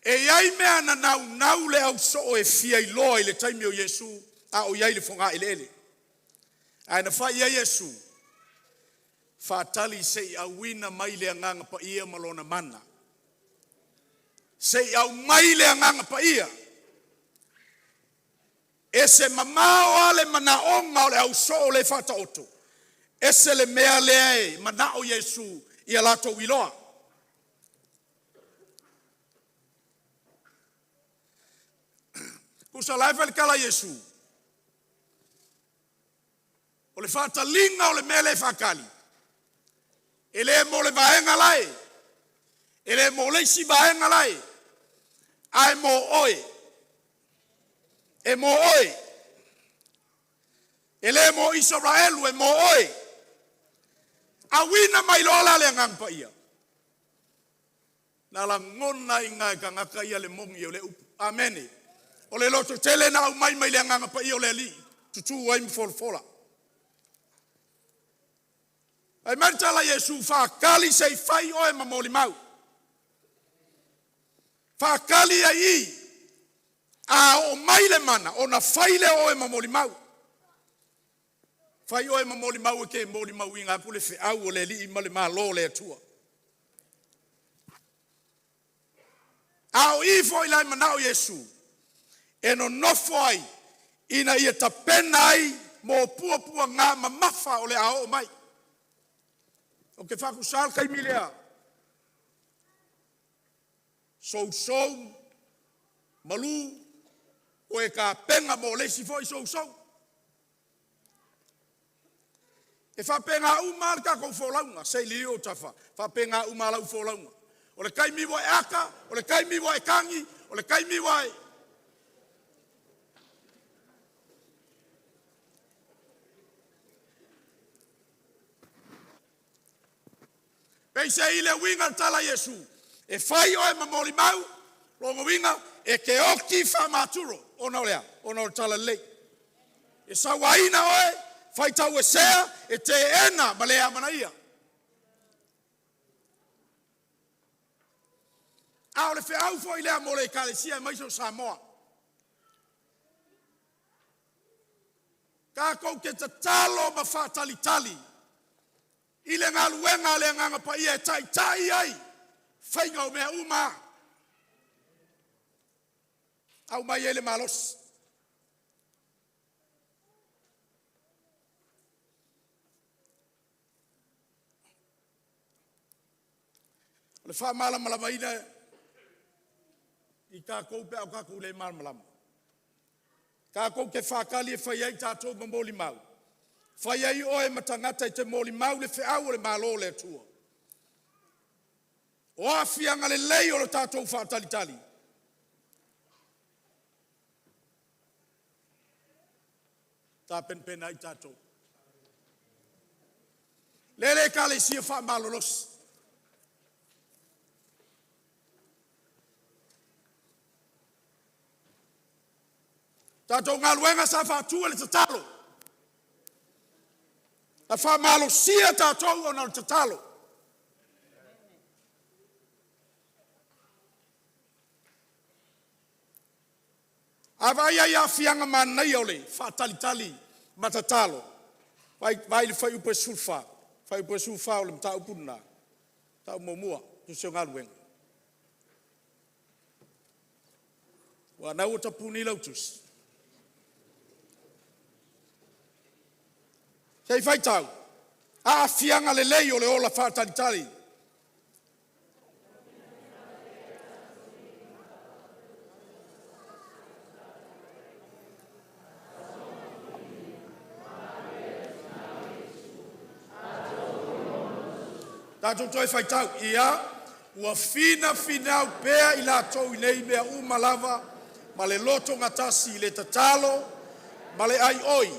S4: E i ai mea na naunau le ausoo e fia iloa i le taimi o Iesu a o i ai i le fogaeleele. Ae na fai i ai Iesu, faatali se i auina mai le Agaga Paia ma Lona mana. Se i aumai le Agaga Paia. E mamao lava le manaoga o le ausoo lea e faataoto, ese le mea lea e manao Iesu ia latou iloa. Tusa la e fai le tala a Iesu, o le faataliga o le mea lea e faatali, e le mo le vaega lae, e le mo le isi vaega lae, ae mo oe, e mo oe. E le mo Isaraelu, e mo oe. Auina mai loa la le Agaga Paia, na lagona ai e tagata ia le moni o le upu. Amene. O le lototele na aumai mai le Agaga Paia o le Alii, tutu ai ma folafola. Fai mai le tala a Iesu, faatali se i fai oe ma molimau. Faatali ai i, a oo mai le mana, ona fai lea o oe ma molimau. Fai oe ma molimau e te molimauina atu le feau o le Alii ma le Malo o le Atua. A o i foi la e manao Iesu e nonofo ai ina ia tapena ai mo puapuaga mamafa o le a oo mai. Ou te faatusa le taimi lea, sousou, malu, toe tapena mo le isi foi sousou. E faapena uma lava le tatou folauga, se i liliu autafa, e faapena uma lava lau folauga. O le taimi ua e ata, o le taimi ua e tagi, o le taimi ua e... Peiseai le uiga o le tala a Iesu, e fai oe ma molimau, lona uiga e te oti faamaturo ona o le a? Ona o le talalelei. E sauaina oe, faitauesea, e teena ma le amanaia. A o le feau foi lea mo le Ekalesia aemaise o Samoa. Tatou te tatalo ma faatalitali i le galuega a le Agaga Paia e taitai ai faiga o mea uma, aumai ai le malosi. O le faamalamalamaina i tatou pe a o tatou le malamalama. Tatou te faatali e fai ai tatou ma molimau, fai ai oe ma tagata e te molimau le feau o le Malo o le Atua. O aafiaga lelei o le tatou faatalitali, tapenapena ai tatou. Lele Ekalesia faamalolosi. Tatou galuega sa faatu e le tatalo. Na faamalosia tatou ona o le tatalo. A vaai i aafiaga manaia o le faatalitali ma tatalo, vaai i le fuaiupu e 14, fuaiupu e 14 o le mataupu lena, mataupu muamua, tusi o galuega. Aua o lena ua tapuni lau tusi. Se i faitau, aafiaga lelei o le ola faatalitali. Tatou toe faitau, ia, ua finafinau pea i latou i nei mea uma lava ma le lotogatasi i le tatalo ma le aioi.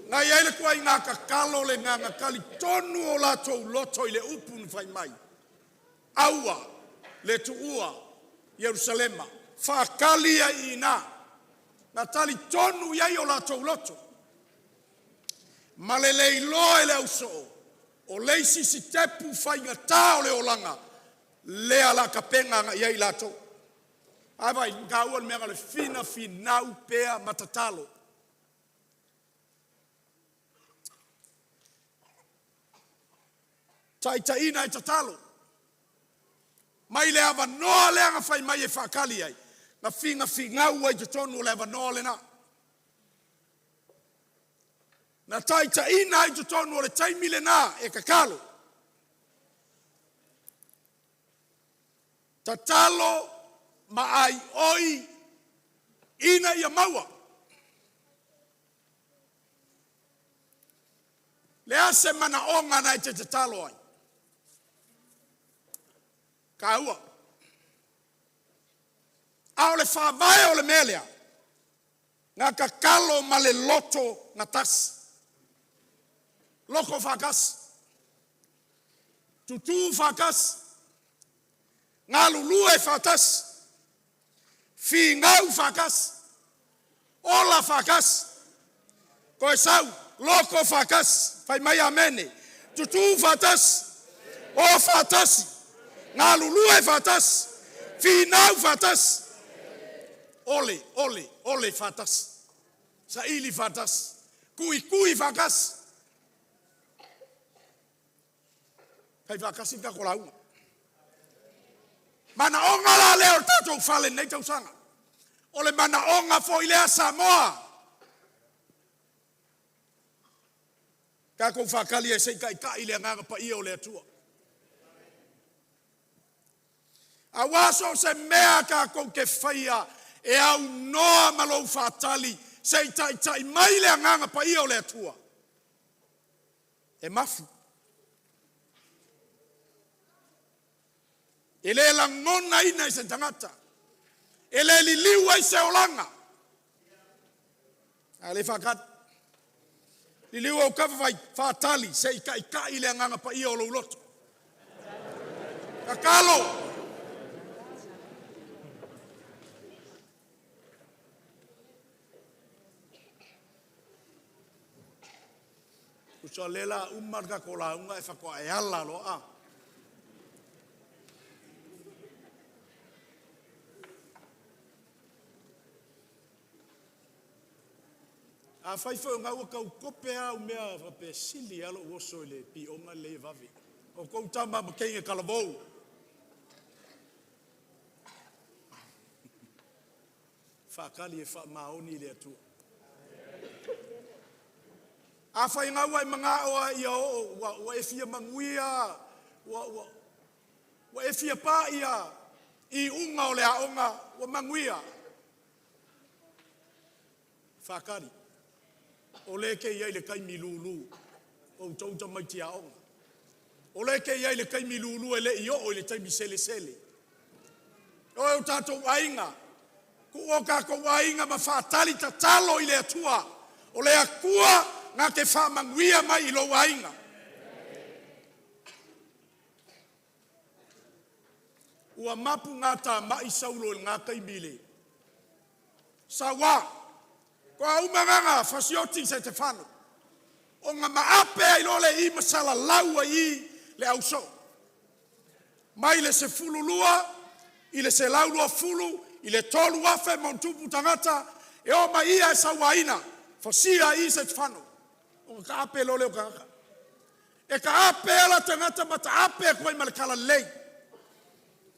S4: Na i ai le tuaiga tatalo lena na talitonu o latou loto i le upu na fai mai, aua le tuua Ierusalema, faatali ai i ina. Na talitonu i ai o latou loto, ma le le iloa e le ausoo o le isi sitepu faigata o le olaga lea o le a tapena agai i ai latou. A vaai i taua le mea na o le finafinau pea ma tatalo. Taitaiina e tatalo. Mai le avanoa lea na fai mai e faatali ai, na finafinau ai i totonu o le avanoa lena. Na taitaiina ai i totonu o le taimi lena e tatalo. Tatalo ma aioi ina ia maua. Le a se manaoga na e te tatalo ai? Taua. A o le faavae o le mea lea, na tatalo ma le loto gatasi, loto faatasi, tutu faatasi, galulue faatasi, finau faatasi, ola faatasi, toe sau, loto faatasi, fai mai amene, tutu faatasi, o faatasi, galulue faatasi, finau faatasi, ole, ole, ole faatasi, saili faatasi, tuitui faatasi, fai faatasi le tatou lauga. Manaoga la lea o le tatou fale i lenei tausaga. O le manaoga foi lea Samoa. Tatou faatali e se i taitai le Agaga Paia o le Atua. Aua so o se mea tatou te faia e aunoa ma lou faatali se i taitai mai le Agaga Paia o le Atua, e mafu. E le lagonaina e se tagata, e le liliu ai se olaga, a le faatali. Liliu ou kafa fai, faatali se i taitai le Agaga Paia o lou loto. Tatalo! Tusa o lea o le a uma le tatou lauga ae faatoa e ala loa a. Afai foi o na ua tau tope lava au mea faapea e sili lava lou oso i le pioga lenei e vave. O tou tama ma teine talavou. Faatali e faamaoni i le Atua. Afai na ua e manao lava ia oo, ua, ua e fia manuia, ua, ua, ua e fia paia iuga o le aoga, ua manuia. Faatali, o lea e te i ai i le taimi lulu, o outou tamaiti aoga. O lea e te i ai i le taimi lulu e le i oo i le taimi selesele. O e o tatou aiga, tuu o tatou aiga ma faatali tatalo i le Atua. O le Atua na te faamanuia mai i lou aiga. Ua mapu gatamai Saulo i lena taimi i le saua. Toa uma na na fasioti Setefano, ona maape ai loa lea i i ma salalau ai i i le ausoo. Mai le 12 i le 120 i le 3,000 ma ono tupu tagata e omai ia e sauaina, fasia ai i i Setefano, ona taape loa lea o tagata. E taape ala tagata ma taape atu ai ma le talalelei.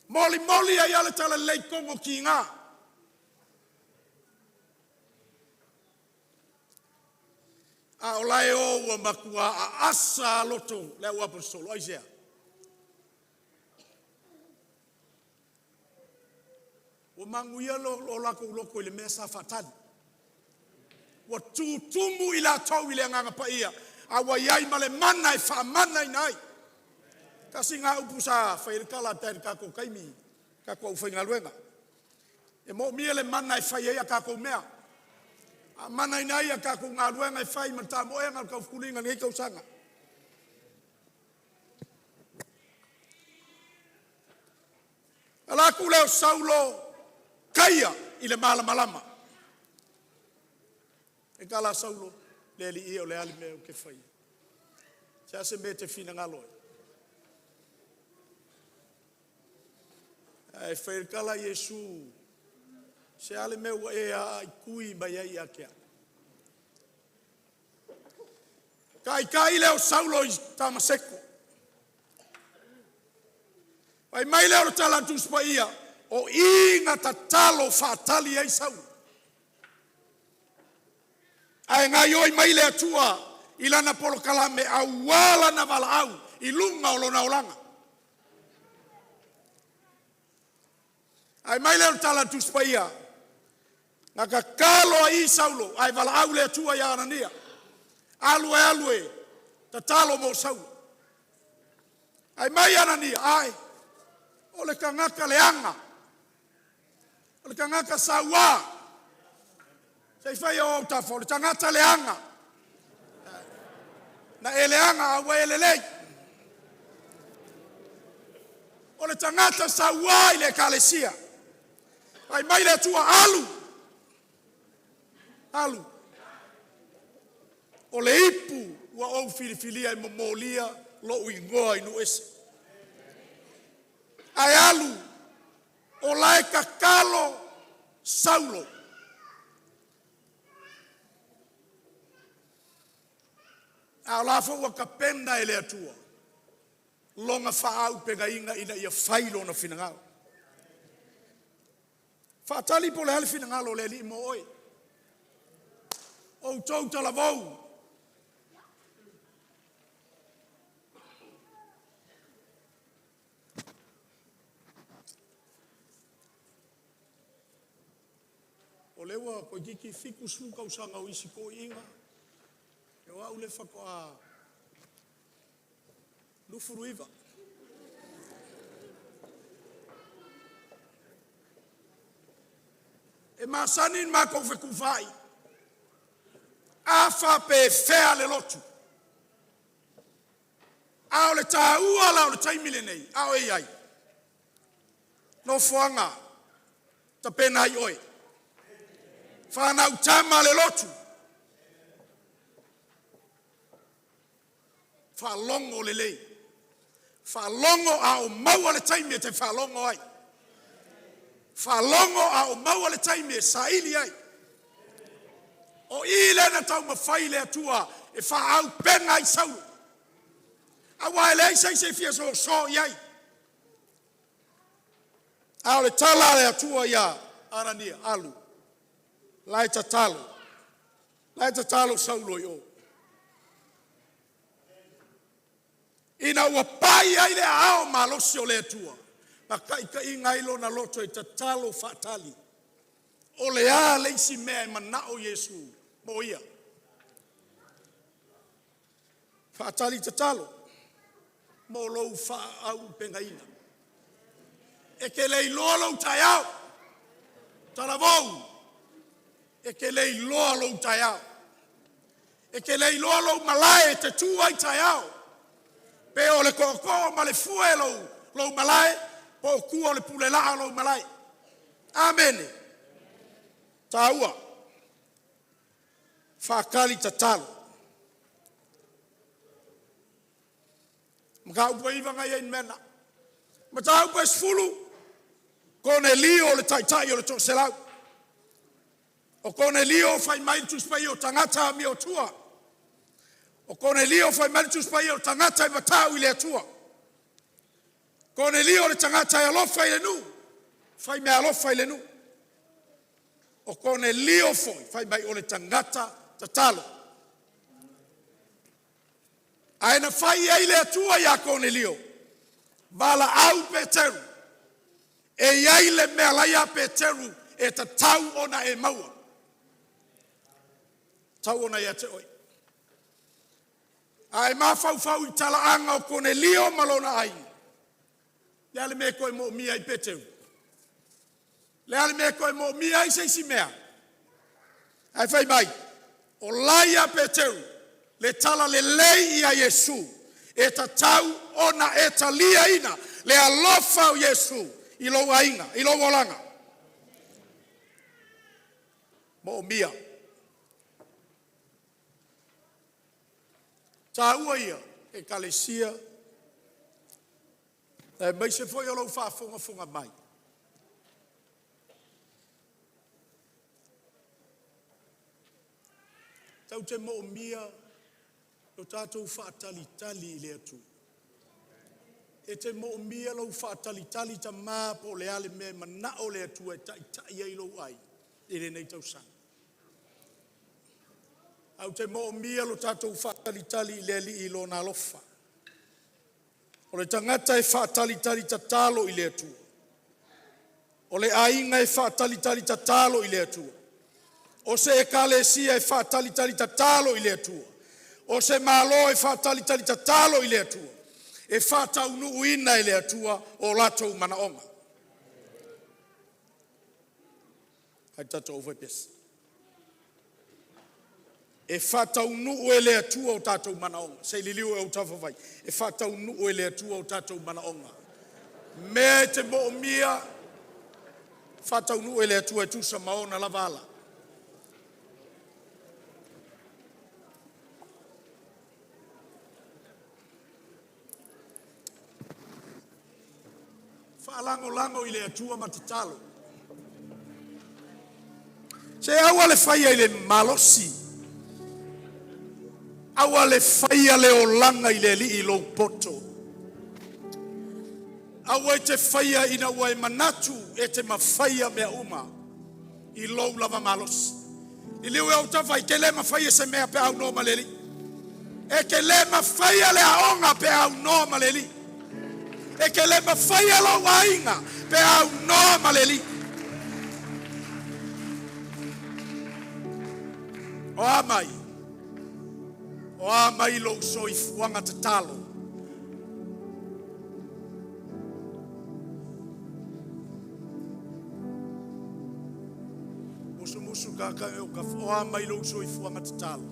S4: Molimoli ai lava le talalelei i totonu o tiga. A o la e o ua matua aasa lava loto le au aposetolo. Aisea? Ua manuia lo latou loto i le mea sa faatali. Ua tutumu i latou i le Agaga Paia, a ua i ai ma le mana e faamanaina ai. Tasi lena upu sa fai ai le tala i le tatou taimi, tatou aufaigaluega. E moomia le mana e fai ai a tatou mea. Faamanaina ai a tatou galuega e fai ma le tamoega o le taufuliga i lenei tausaga. Ala atu lea o Saulo taia i le malamalama. E tala Saulo, le alii e o le a le mea ou te faia? Se a se mea e te finagalo ai? Ae fai le tala a Iesu, se a le mea ua e aaitui mai ai ia te au? Taitai lea o Saulo i Tamaseko. Fai mai lea o le tala a le Tusi Paia, o i na tatalo faatali ai Saulo. Ae gaoioi mai le Atua i lana polokalame aua lana valaau i luga o lona olaga. Ae mai lea o le tala a le Tusi Paia, na tatalo ai Saulo ae valaau le Atua ia Anania, alu e alu e tatalo mo Saulo. Ae mai Anania, ae o le tagata leaga, o le tagata saua, se i fai o autafa, o le tagata leaga. Na e leaga a ua e lelei. O le tagata saua i le ekalesia. Fai mai le Atua, alu, alu. O le ipu ua ou filifilia e momolia lou igoa i nuu ese. Ae alu, o la e tatalo Saulo. A o la foi ua tapena e le Atua lona faaauupegaina ina ia fai lona finagalo. Faatali po o le a le finagalo o le Alii mo oe. Outou talavou, o lea ua toeitiiti 70 tausaga o isi toeaiina, o au lea faatoa 29. E masani ona matou fetufaai, a faapefea le lotu? A o le taua la o le taimi lenei a o e i ai? Nofoaga, tapena ai oe, fanau tama le lotu, faalogo lelei, faalogo a o maua le taimi e te faalogo ai, faalogo a o maua le taimi e saili ai. O i lea na taumafai le Atua e faaauupega ai Saulo, aua e leai se isi e fia soso i ai. A o le tala a le Atua ia Anania, alu, la e tatalo, la e tatalo Saulo i o. Ina ua pai ai le aao malosi o le Atua, na taitaiina ai lona loto e tatalo faatali. O le a le isi mea e manao Iesu mo ia? Faatali tatalo mo lou faaauupegaina. E te le iloa lou taeao, talavou, e te le iloa lou taeao. E te le iloa lou malae e te tu ai taeao, pe o le tootoo ma le fue lou, lou malae, po o tua o le pulelaa lou malae. Amene. Taua, faatali tatalo. Mataupu e 9 na i ai mea na. Mataupu e 10, Konelio o le taitai o le toaselau. O Konelio fai mai le Tusi Paia o tagata amiotua. O Konelio fai mai le Tusi Paia o le tagata e matau i le Atua. Konelio o le tagata e alofa i le nuu, faimeaalofa i le nuu. O Konelio foi fai mai o le tagata tatalo. Ae na fai i ai le Atua ia Konelio, valaau Peteru, e i ai le mea la e ia Peteru e tatau ona e maua. Tau ona ia te oe. A e mafaufau i talaaga o Konelio ma lona aiga, le a le mea e toe moomia ai Peteru? Le a le mea e toe moomia ai se isi mea? Ae fai mai, o la ia Peteru le talalelei ia Iesu e tatau ona e taliaina le alofa o Iesu i lou aiga, i lou olaga. Moomia. Taua ia ekalesia aemaise foi o lou faafogafoga mai. Tatou te moomia lo tatou faatalitali i le Atua. E te moomia lou faatalitali tama po o le a le mea e manao le Atua e taitai ai lou ai i lenei tausaga. Ae ou te moomia lo tatou faatalitali i le Alii i Lona alofa. O le tagata e faatalitali tatalo i le Atua. O le aiga e faatalitali tatalo i le Atua. O se ekalesia e faatalitali tatalo i le Atua. O se malo e faatalitali tatalo i le Atua, e faataunuuina e le Atua o latou manaoga. E faataunuu e le Atua o tatou manaoga. Se i liliu i autafa fai, e faataunuu e le Atua o tatou manaoga. Mea e te moomia, faataunuu e le Atua e tusa ma ona lava ala. Faalagolago i le Atua ma tatalo. Se aua le faia i le malosi, aua le faia le olaga i le Alii i lou poto. Aua e te faia ina ua e manatu e te mafaia mea uma i lou lava malosi. Liliu i autafa e te le mafaia se mea pe a aunoa ma le Alii. E te le mafaia le aoga pe a aunoa ma le Alii. E te le mafaia lou aiga pe a aunoa ma le Alii. O a mai? O a mai lou soifuaga tatalo? Musumusu ka e o ka o a mai lou soifuaga tatalo?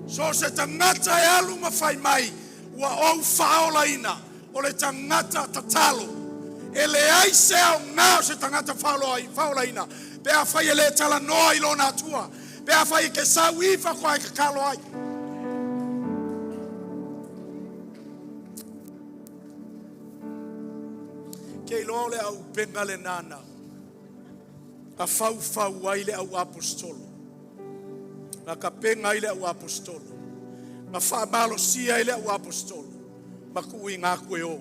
S4: So se tagata e alu ma fai mai, ua ou faaolaina, o le tagata tatalo. E leai se aoga o se tagata faaolaina pe afai e le talanoa i lona Atua, pe afai e te sau i faatoa e tatalo ai. Ke iloa o le auupega lena na na faufau ai le au aposetolo, na tapena ai le au aposetolo, na faamalosia ai le au aposetolo, ma tuuina atu e o.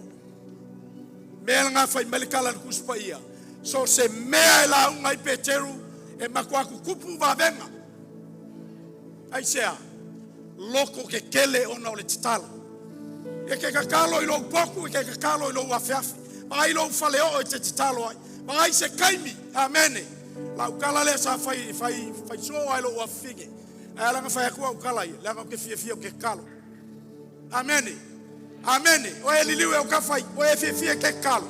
S4: Mea lena fai mai le tala a le Tusi Paia, so o se mea e lauga ai Peteru, e matua tutupu vavega. Aisea? Loto tetele ona o le tatalo. E te tatalo i lou potu, e te tatalo i lou afeafe. Vaai lou faleoo e te tatalo ai. Vaai se taimi. Amene. Lau tala lea sa fai, fai, fai soo ai lou afafine. Ae ala ona fai atu au tala ia, leaga ou te fiafia ou te tatalo. Amene. Amene. O e liliu e au kafai, o e fiafia e te tatalo.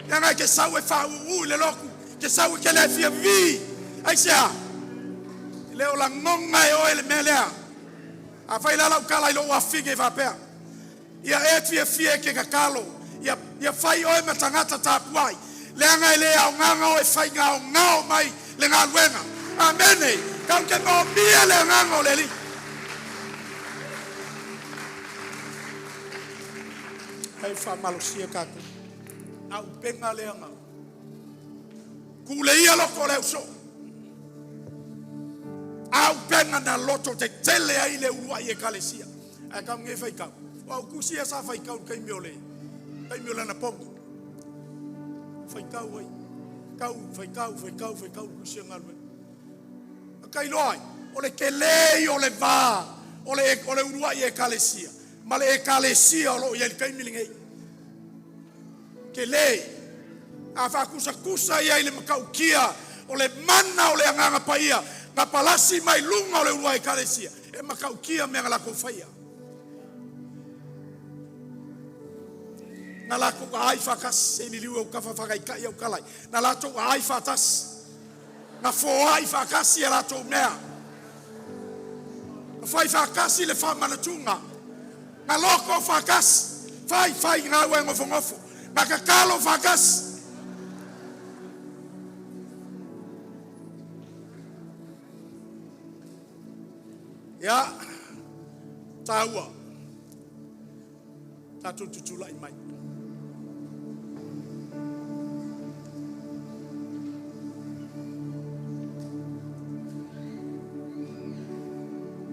S4: Leaga e te sau e faauu i le lotu, te sau e te le fia vi. Aisea? E le o lagona e oe le mea lea. Afai la lau tala i lou afafine e faapea, Ia e fiafia e te tatalo, ia, ia fai oe ma tagata tapuai, leaga e le aoga ona oe faigaogao mai le galuega. Amene! Tatou te moomia le Agaga o le Alii. Hei faamalosia tatou. Auupega lea na Kuleia loko o le ausoo. Auupega na loto tetele ai le uluai ekalesia. Ae kau nge faitau. O au tusi ia sa faitau i le taimi o le taimi o le anapogi. Faitau ai. Tau, faitau, faitau, faitau le tusi a galuega. A kailoa ai, o le tele ia o le va o le, o le uluai ekalesia ma le ekalesia o lo o i ai i le taimi lenei. Tele. A faatusatusa i ai le matautia O le mana o le Agaga Paia na palasi mai luga o le uluai Ekalesia e matautia mea na latou faia. Na latou aai faatasi, se i liliu i ou tafa faataitai au tala ia. Na latou aai faatasi, na foai faatasi a latou mea, na fai faatasi le faamanatuga, na loto faatasi, fai gaua e nofonofo, na tatalo faatasi. Ia, taua, tatou tutulai mai.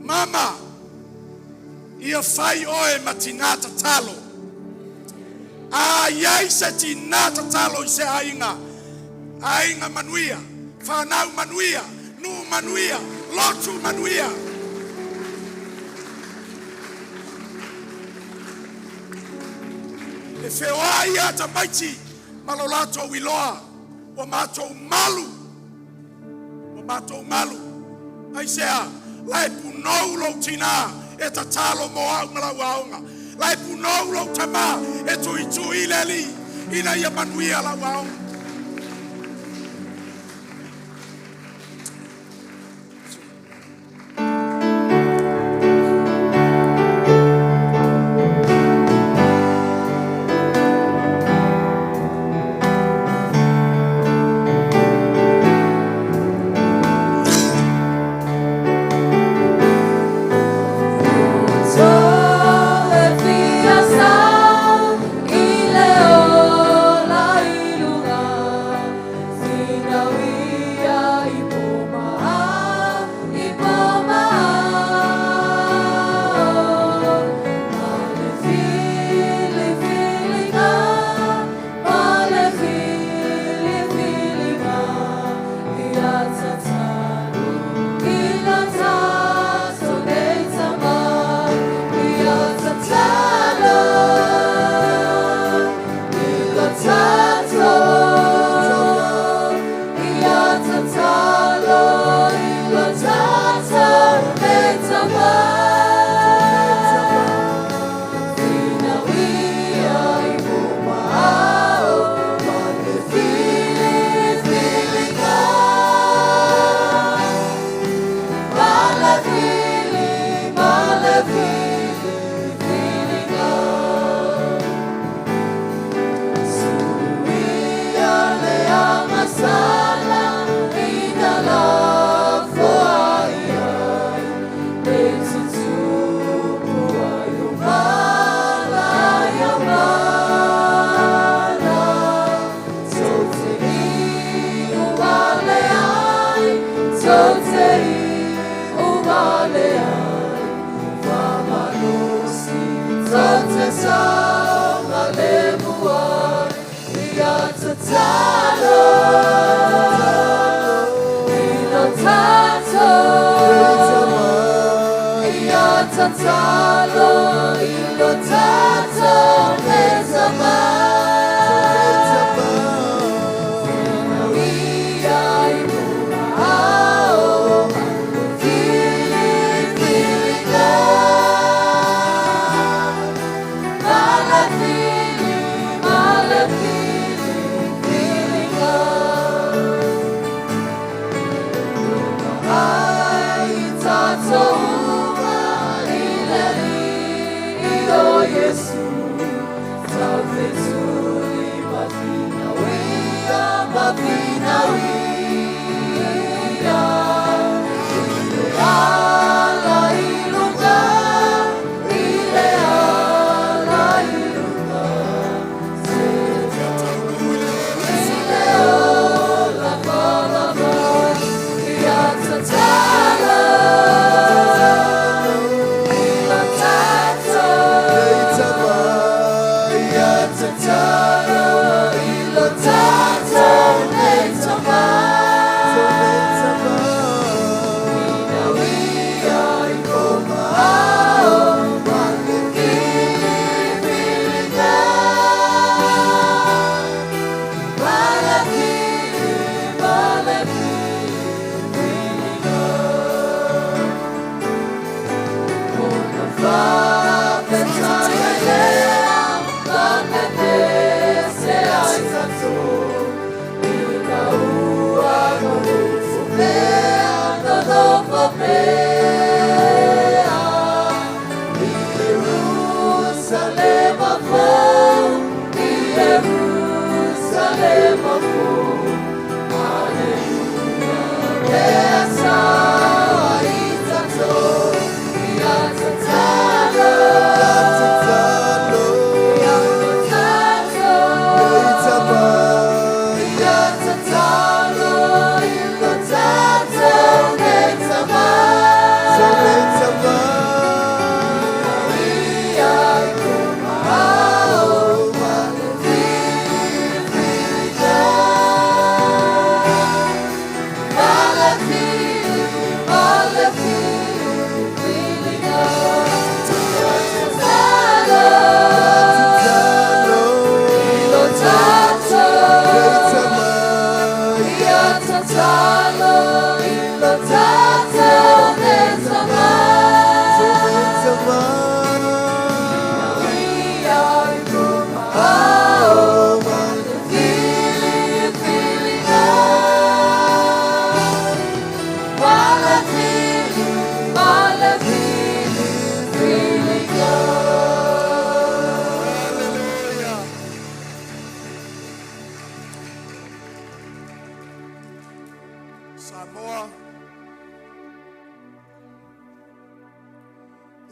S4: Mama, ia fai oe ma tinā tatalo. A iai se tinā tatalo i se aiga, aiga manuia, fanau manuia, nuu manuia, lotu manuia. E feoai lava tamaiti ma lo latou iloa ua matou malu, ua matou malu. Aisea? La e punou lou tinā e tatalo mo au ma lau aoga. La e punou lou tamā e tuitui i le Alii ina ia manuia lau aoga.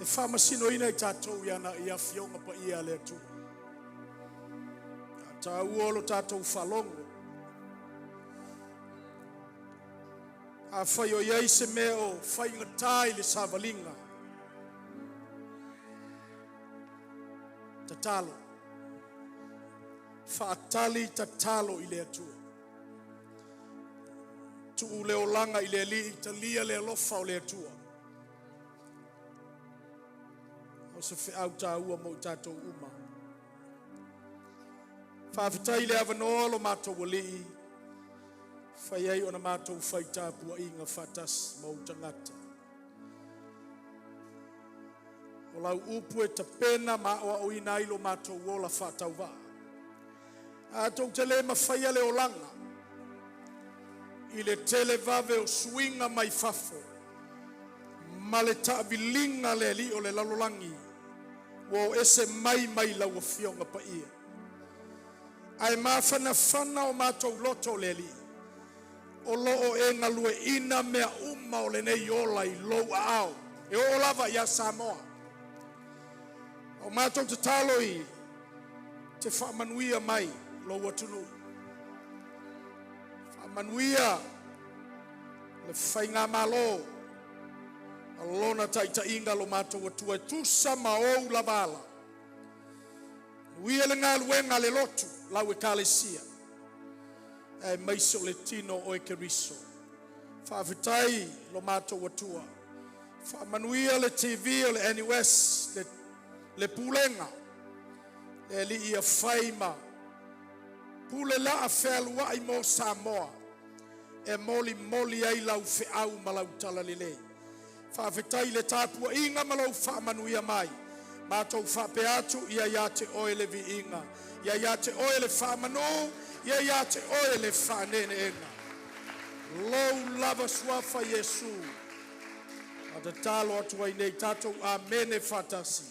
S4: E faamasinoina i tatou i ana i Afioga paia a le Atua. A taua o lo tatou faalogo. Afai o i ai se mea o faigata i le savaliga, tatalo. Faatali tatalo i le Atua. Tuu le olaga i le Alii, talia le alofa o le Atua. O se feau taua mo i tatou uma. Faafetai i le avanoa lo matou Alii, fai ai ona matou fai tapuaiga faatasi ma ou tagata. O lau upu e tapena ma aoaoina ai lo matou ola faatauvaa. A tou te le mafaia le olaga i le televave o suiga mai fafo ma le taaviliga a le alii o le lalolagi ua o ese mai mai lau Afioga Paia. Ae mafanafana o matou loto o le Alii, o lo o e galueaiina mea uma o lenei ola i lou aao, e oo lava ia Samoa. O matou tatalo i te faamanuia mai lou atunuu. Faamanuia le faigamalo ma lona taitaiga lo matou Atua e tusa ma ou lava ala. Manuia le galuega a le lotu lau Ekalesia, aemaise o le tino o oe Keriso. Faafetai lo matou Atua. Faamanuia le TV o le NUS, le pulega, le Alii ia fai ma pule laa fealuai mo Samoa e molimoli ai lau feau ma lau talalelei. Faafetai i le tapuaiga ma lou faamanuia mai. Matou faapea atu, ia ia te oe le viiga, ia ia te oe le faamanu, ia ia te oe le faaneeneega. Lou lava suafa Iesu. A tatalo atu ai nei tatou amene faatasi.